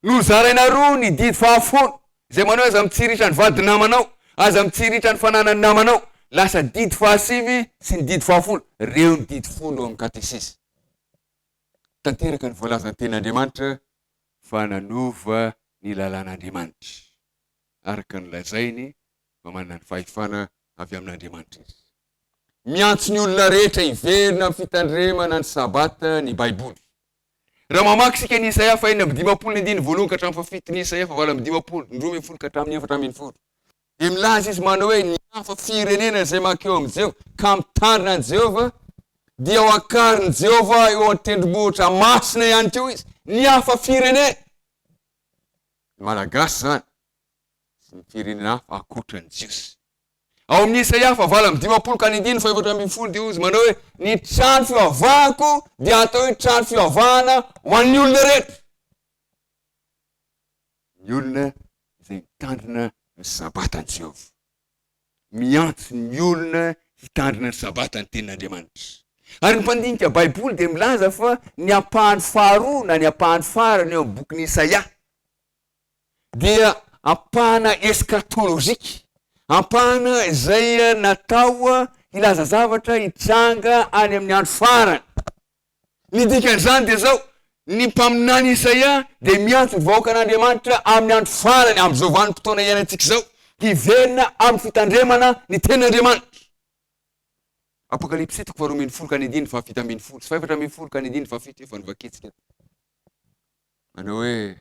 Nozaraina roa ny didy fahafolo, izay manao hoe aza mitsiritra ny vadin'ny namanao, aza mitsiritra ny fananan'ny namanao. Lasa didy fahasivy sy ny didy fahafolo. Ireo ny didy folo ao amin'ny katesizy. Tanteraka ny voalazan'ny tenin'Andriamanitra fa nanova ny lalàn'Andriamanitra, araka ny lazainy fa manana ny fahefana avy amin'Andriamanitra izy. Miantso ny olona rehetra hiverina amin'ny fitandremana ny Sabata ny Baiboly. Raha mamaky isika ny Isaia faha 56 ny andininy voalohany ka hatramin'ny fahafito, ny Isaia faha 58, ny 12 ka hatramin'ny 14, dia milaza izy manao hoe ny hafa firenena izay mankeo amin'i Jehovah ka mitandrina an'i Jehovah dia ho akarin'i Jehovah eo an-tendrombohitra masina ihany koa izy. Ny hafa firenena. Ny Malagasy izany sy ny firenena hafa ankoatra ny Jiosy. Ao amin'ny Isaia faha 58 ka ny andininy faha 14 dia hoy izy manao hoe ny trano fivavahako dia atao hoe trano fivavahana ho an'ny olona rehetra. Ny olona izay mitandrina ny Sabatan'i Jehovah. Miantso ny olona hitandrina ny Sabata ny Tenin'Andriamanitra. Ary ny mpandinika Baiboly dia milaza fa ny ampahany faharoa na ny ampahany farany eo amin'ny bokin'i Isaia dia ampahana eskatolojika, ampahana izay natao hilaza zavatra hitranga any amin'ny andro farany. Ny dikan'izany dia izao, ny mpaminany Isaia dia miantso ny vahoakan'Andriamanitra amin'ny andro farany, amin'izao vanim-potoana iainantsika izao, hiverina amin'ny fitandremana ny tenin'Andriamanitra. Apokalypsy toko faharoa ambin'ny folo ka ny andininy fahafito ambin'ny folo sy fahefatra ambin'ny folo ka ny andininy fahafito efa novakintsika. Manao hoe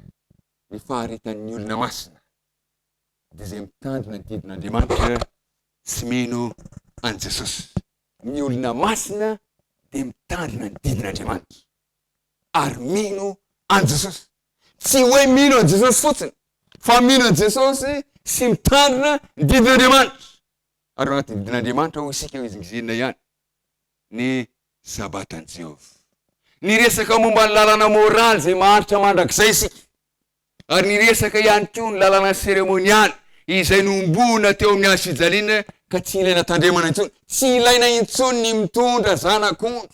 ny faharetan'ny olona masina dia izay mitandrina ny didin'Andriamanitra sy mino an'i Jesosy. Ny olona masina dia mitandrina ny didin'Andriamanitra ary mino an'i Jesosy. Tsy hoe mino an'i Jesosy fotsiny fa mino an'i Jesosy sy mitandrina ny didin'Andriamanitra. Ary ao anatin'ny didin'Andriamanitra hoy isika hohizingizenina ihany ny Sabatan'i Jehovah. Niresaka momba ny lalàna môraly izay maharitra mandrakizay isika, ary niresaka ihany koa ny lalàna seremonialy izay nohomboana teo amin'ny hazo fijaliana ka tsy ilaina tandremana intsony. Tsy ilaina intsony ny mitondra zanak'ondry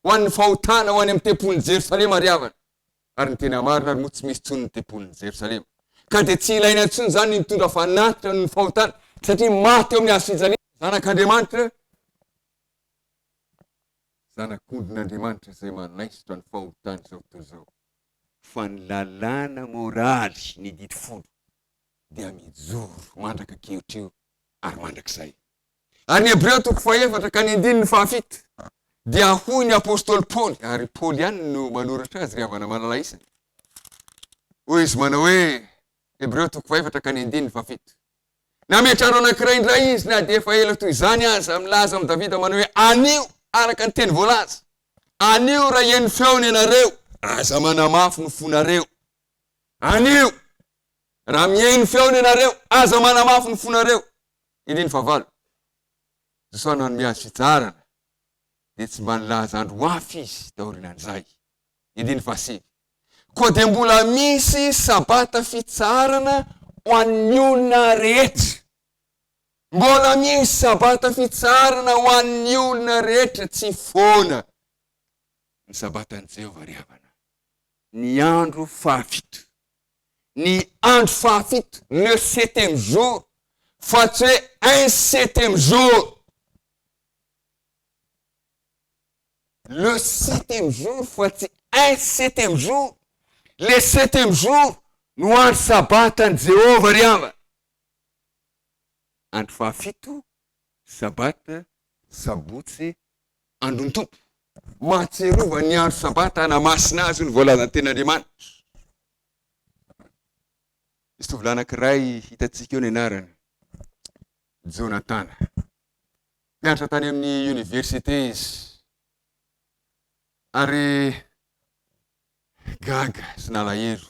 ho an'ny fahotana ho any amin'ny tempolin'i Jerosalema ry havana. Ary ny tena marina ary moa tsy misy intsony ny tempolin'i Jerosalema. Ka dia tsy ilaina intsony izany ny mitondra fanatitra noho ny fahotana, satria maty teo amin'ny hazo fijaliana ny Zanak'Andriamanitra. Zanak'ondrin'Andriamanitra izay manaisotra ny fahotan'izao tontolo izao, fa ny lalàna môraly, ny didy folo, dia mijoro mandraka ankehitrio ary mandrakizay. Ary ny Hebreo toko fahefatra ka ny andininy fahafito dia hoy ny apostoly Paoly, ary Paoly ihany no manoratra azy ry havana malala isany, hoy izy manao hoe, Hebreo toko fahefatra ka ny andininy fahafito, Nametra andro anankiray indray izy na dia efa ela toy izany aza, milaza amin'i Davida manao hoe, Anio, araka ny teny voalaza, anio raha heno feony ianareo, aza manamafy ny fonareo. Anio, raha mihaino feony ianareo, aza manamafy ny fonareo. Andininy fahavalo. Josoa nanome azy fitsaharana, dia tsy mba nilaza andro hafa izy taorian'izay. Andininy fahasivy. Koa dia mbola misy Sabata fitsaharana ho an'ny olona rehetra. Mbola misy Sabata fitsaharana ho an'ny olona rehetra, tsy foana ny Sabatan'i Jehovah ry havana. Ny andro fahafito. Ny andro fahafito, le septième jour, fa tsy hoe un septième jour. Le septième jour fa tsy un septième jour. Le septième jour no andro Sabatan'i Jehovah ry havana. Andro fahafito, Sabata, Sabotsy, andron'ny Tompo. Mahatsiarova ny andro Sabata hanamasina azy hoy ny voalazan'ny Tenin'Andriamanitra. Misy tovolahy anankiray hitantsika eo ny anarany, Jonatana. Mpianatra tany amin'ny oniversite izy ary gaga sy nalahelo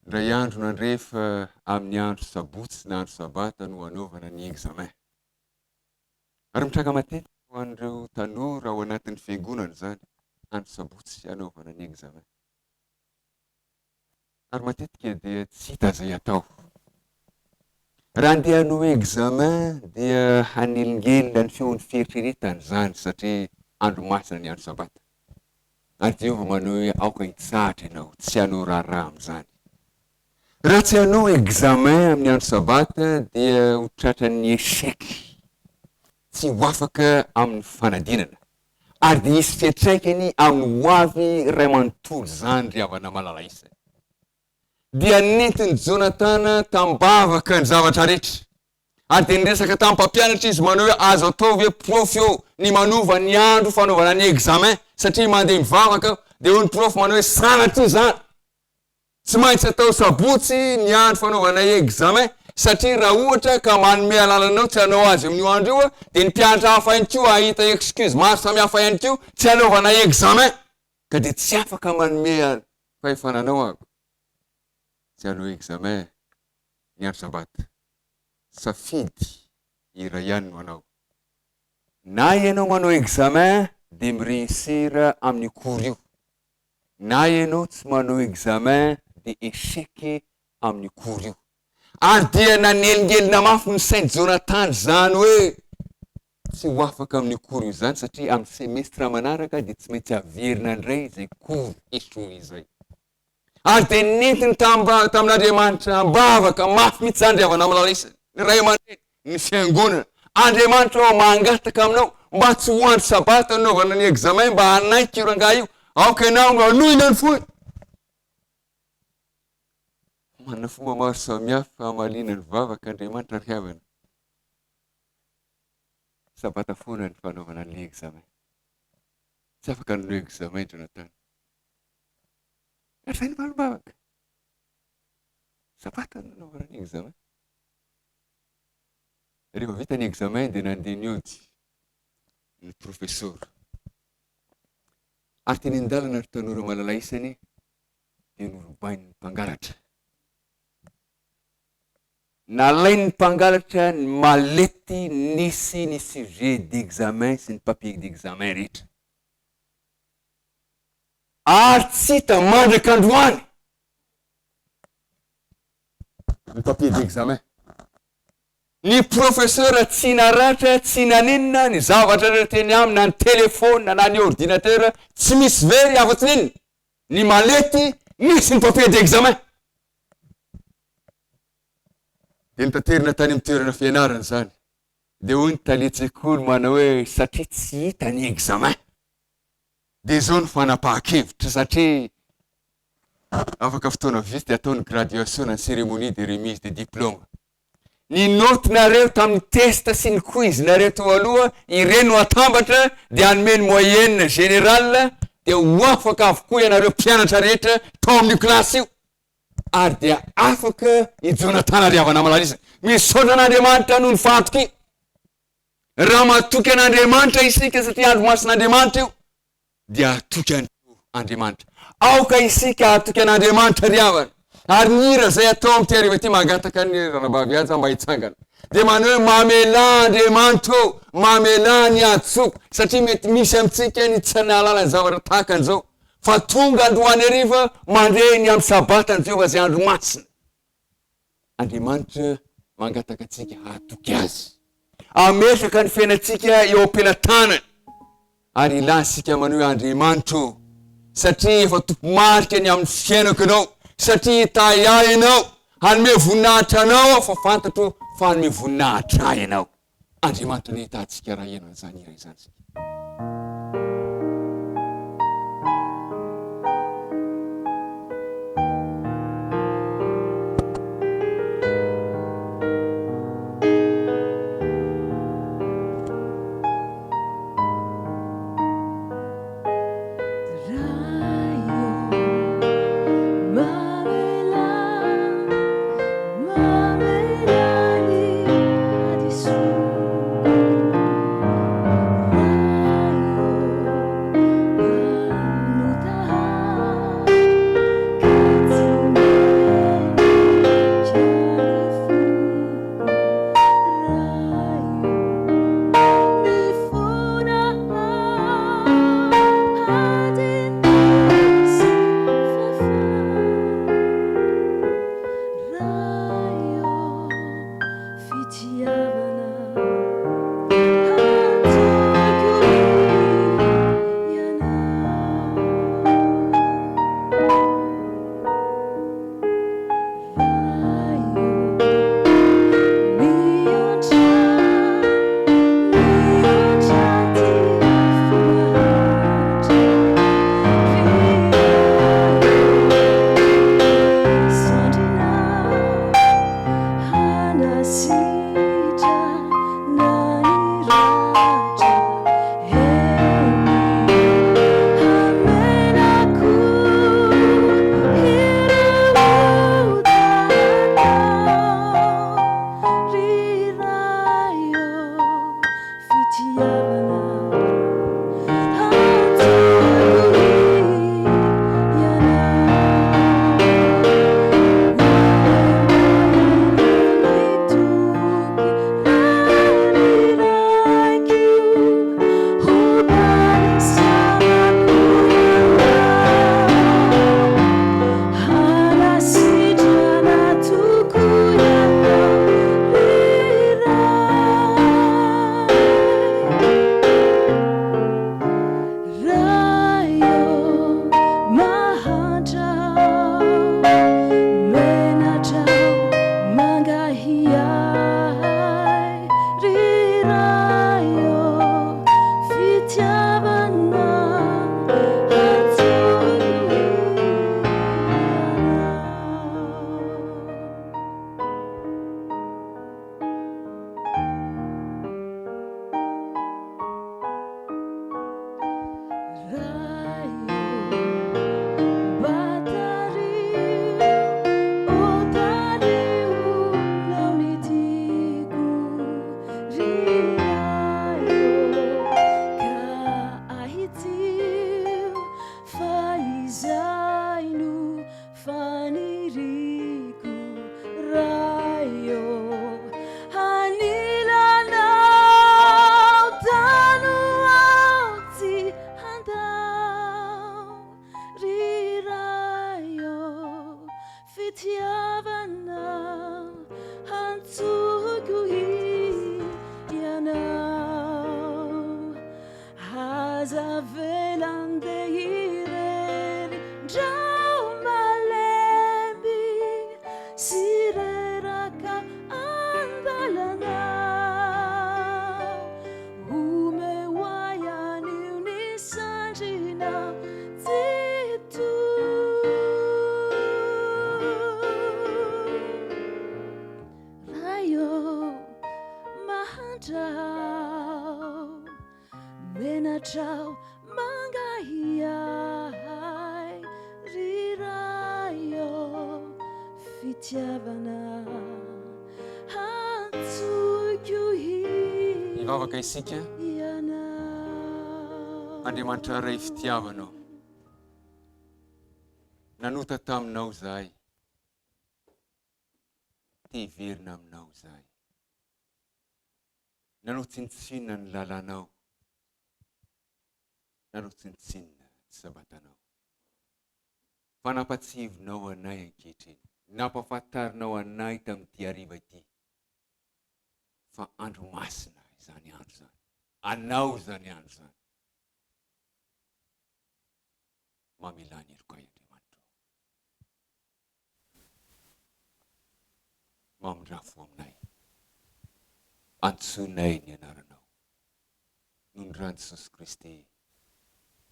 indray andro nandre fa amin'ny andro sabotsy na andro sabata no hanaovana ny examen. Ary mitranga matetika ho an'ireo tanora ao anatin'ny fiangonana izany, andro sabotsy hanaovana ny examen. Ary matetika dia tsy hita izay atao. Raha andeha hanao examen dia hanelingelina ny feon'ny fieritreretana izany satria andro masina ny andro sabata. Ary Jehovah manao hoe aoka hitsahatra ianao, tsy hanao raharaha amin'izany. Raha tsy hanao examen amin'ny andro sabata dia ho tratran'ny échec, tsy ho afaka amin'ny fanadinana. Ary dia hisy fiantraikany amin'ny ho avy iray manontolo izany ry havana malala isany. Dia nentin'i Jonatana tamim-bavaka ny zavatra rehetra. Ary dia niresaka tamin'ny mpampianatra izy manao hoe azo atao ve prof ô ny manova ny andro fanaovana ny examen satria mandeha mivavaka aho. Dia hoy ny prof manao hoe sanatria izany. Tsy maintsy atao sabotsy ny andro fanaovana examen satria raha ohatra ka manome alalana anao tsy hanao azy amin'io andro io dia ny mpianatra hafa ihany koa hahita excuse maro samihafa ihany koa tsy hanaovana examen ka dia tsy afaka manome fahefana anao aho tsy hanao examen ny andro sabata. Safidy iray ihany no anao. Na ianao manao examen dia mi-réussir amin'io cours io Na ianao tsy manao examen dia échec amin'io cours io. Ary dia nanelingelina mafy ny sain'i Jonathan izany hoe tsy ho afaka amin'io cours io izany satria amin'ny semestre manaraka dia tsy maintsy averina indray izay cours échoué izay. Ary dia nentiny tamin'Andriamanitra am-bavaka mafy mihitsy izany ry havana malala isany, ny ray aman-dreny, ny fiangonana. Andriamanitra ô, mangataka aminao mba tsy ho andro sabata hanaovana ny examen mba hanaiky io rangahy io. Aoka ianao no hanohina ny fony. Manana fomba maro samihafa hamaliana ny vavaka Andriamanitra ry havana. Sabata foana ny fanaovana ny examen. Tsy afaka nanao examen Jonathan. Ary izay ny valim-bavaka. Sabata no nanaovana ny examen. Rehefa vita ny examen dia nandeha niody ny professeur. Ary teny an-dalana ry tanora malala isany dia norobain'ny mpangalatra. Nalain'ny mpangalatra ny mallette nisy ny sujet d'examen sy ny papier d'examen rehetra. Ary tsy hita mandraka androany ny papier d'examen. Ny professeur tsy naratra, tsy naninona, ny zavatra rehetra teny aminy na ny téléphone na ny ordinateur tsy misy very afa-tsy ny inona? Ny mallette misy ny papier d'examen. Dia notaterina tany amin'ny toerana fianarana izany. Dia hoy ny talen-tsekoly manao hoe satria tsy hita ny examen. Dia izao ny fanapahan-kevitra satria afaka fotoana vitsy dia atao ny graduation na ny cérémonie de remise de diplôme. Ny note-nareo tamin'ny test sy ny quiz-nareo teo aloha, ireny no atambatra dia hanome ny moyenne générale dia ho afaka avokoa ianareo mpianatra rehetra tao amin'io kilasy io. Ary dia afaka i Jonathan Rihava-Namalala. Misaotra an'Andriamanitra noho ny fahatokiany. Raha matoky an'Andriamanitra isika satria andro masin'Andriamanitra io dia hatoky an'i Andriamanitra. Aoka isika hatoky an'Andriamanitra ry havana. Ary ny hira izay atao amin'ity hariva ity mangataka ny ranabavy Haja mba hitsangana. Dia manao hoe mamelà Andriamanitra ô, mamelà ny hadisoako satria mety misy amintsika ny tsy nahalala ny zavatra tahaka an'izao. Fa tonga androany hariva mandre ny andro Sabatan'i Jehovah izay andro masina. Andriamanitra mangataka antsika hahatoky Azy. Hametraka ny fiainantsika eo am-pelatanany. Ary hilaza isika manao hoe, Andriamanitra ô, satria efa tompo-marika ny amin'ny fiainako Ianao, satria hitahy ahy Ianao, hanome voninahitra Anao aho, fa fantatro fa hanome voninahitra ahy Ianao. Andriamanitra anie hitahy antsika raha hihaino an'izany hira izany isika. Hivavaka isika. Andriamanitra Ray fitiavana ô, nanota taminao izahay, te hiverina aminao izahay. Nanao tsinontsinona ny lalànao, nanao tsinontsinona ny sabatanao. Fa nampatsiahivinao anay ankehitriny, nampahafantarinao anay tamin'ity hariva ity, fa andro masina izany andro izany, Anao izany andro izany. Mamelà ny helokay, Andriamanitra ô. Mamindrà fo aminay. Antsoinay ny anaranao. Noho ny ran'i Jesosy Kristy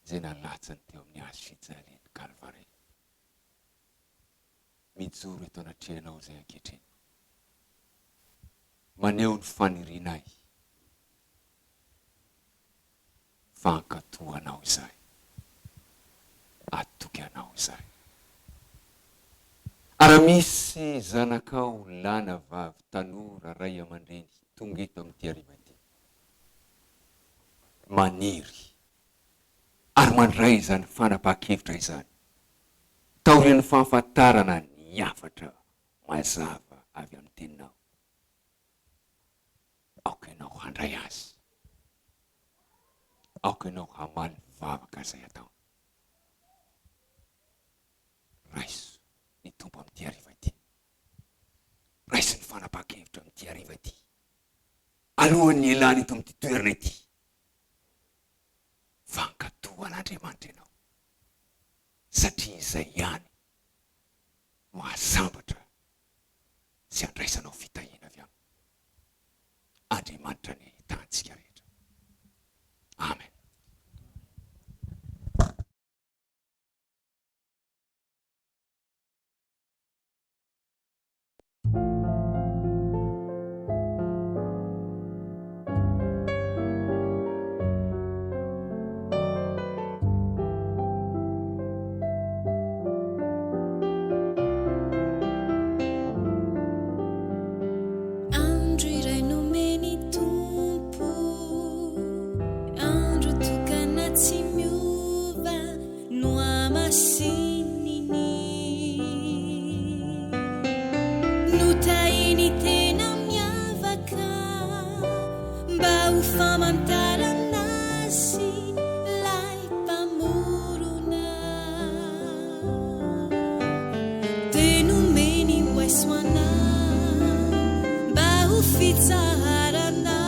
izay nalatsany teo amin'ny hazo fijalian'i Kalvary. Mijoro eto anatrehanao izay ankehitriny. Maneho ny fanirianay fa hankatò Anao izahay. Hatoky Anao izahay. Ary raha misy zanakao lahy na vavy, tanora, ray aman-dreny tonga eto amin'ity hariva ity, maniry ary mandray izany fanapahan-kevitra izany taorian'ny fahafantarana ny hafatra mazava avy amin'ny Teninao, aoka ianao handray azy, aoka ianao hamaly ny vavaka izay ataony. Raiso ny Tompo amin'ity hariva ity. Raiso ny fanapahan-kevitra amin'ity hariva ity. Alohan'ny hialana eto amin'ity toerana ity, fa hankatò an'Andriamanitra ianao, satria izay ihany no hahasambatra sy handraisanao fitahiana avy aminy. Andriamanitra anie hitaha antsika rehetra. Amen. Andro iray nomen'ny Tompo, andro tokana tsy miova. Nohamasininy. Notahiny tena miavaka mba ho famantarana azy ilay Mpamorona. Dia nomeny ho aisoana mba ho fitsaharana.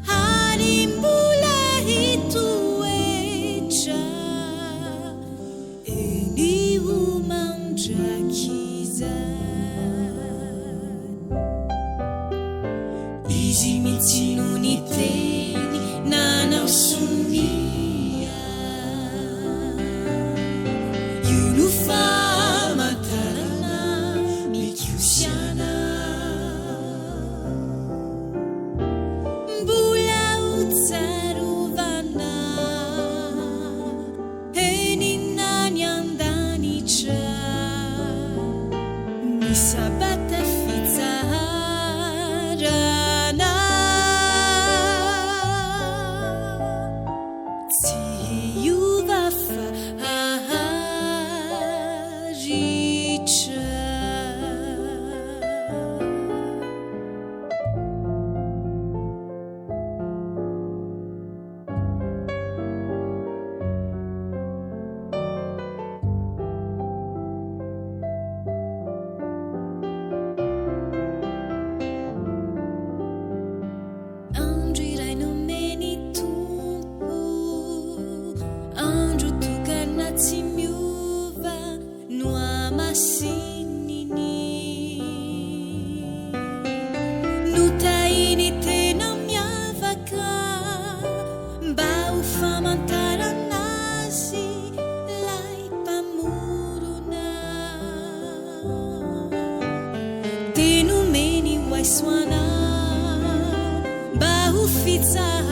Ary mbola hitoetra eny ho mandrakizay. Izy mihitsy no niteny nanao sonia. Io no famantarana mikosiana. Mbola ho tsarovana eny na ny an-danitra ny sabata fitsaharana. Tsy hiova fa haharitra. Andro iray nomen'ny Tompo, andro tokana tsy miova. Nohamasininy. Notahiny tena miavaka mba ho famantarana azy ilay Mpamorona. Dia nomeny ho aisoana mba ho fitsaharana.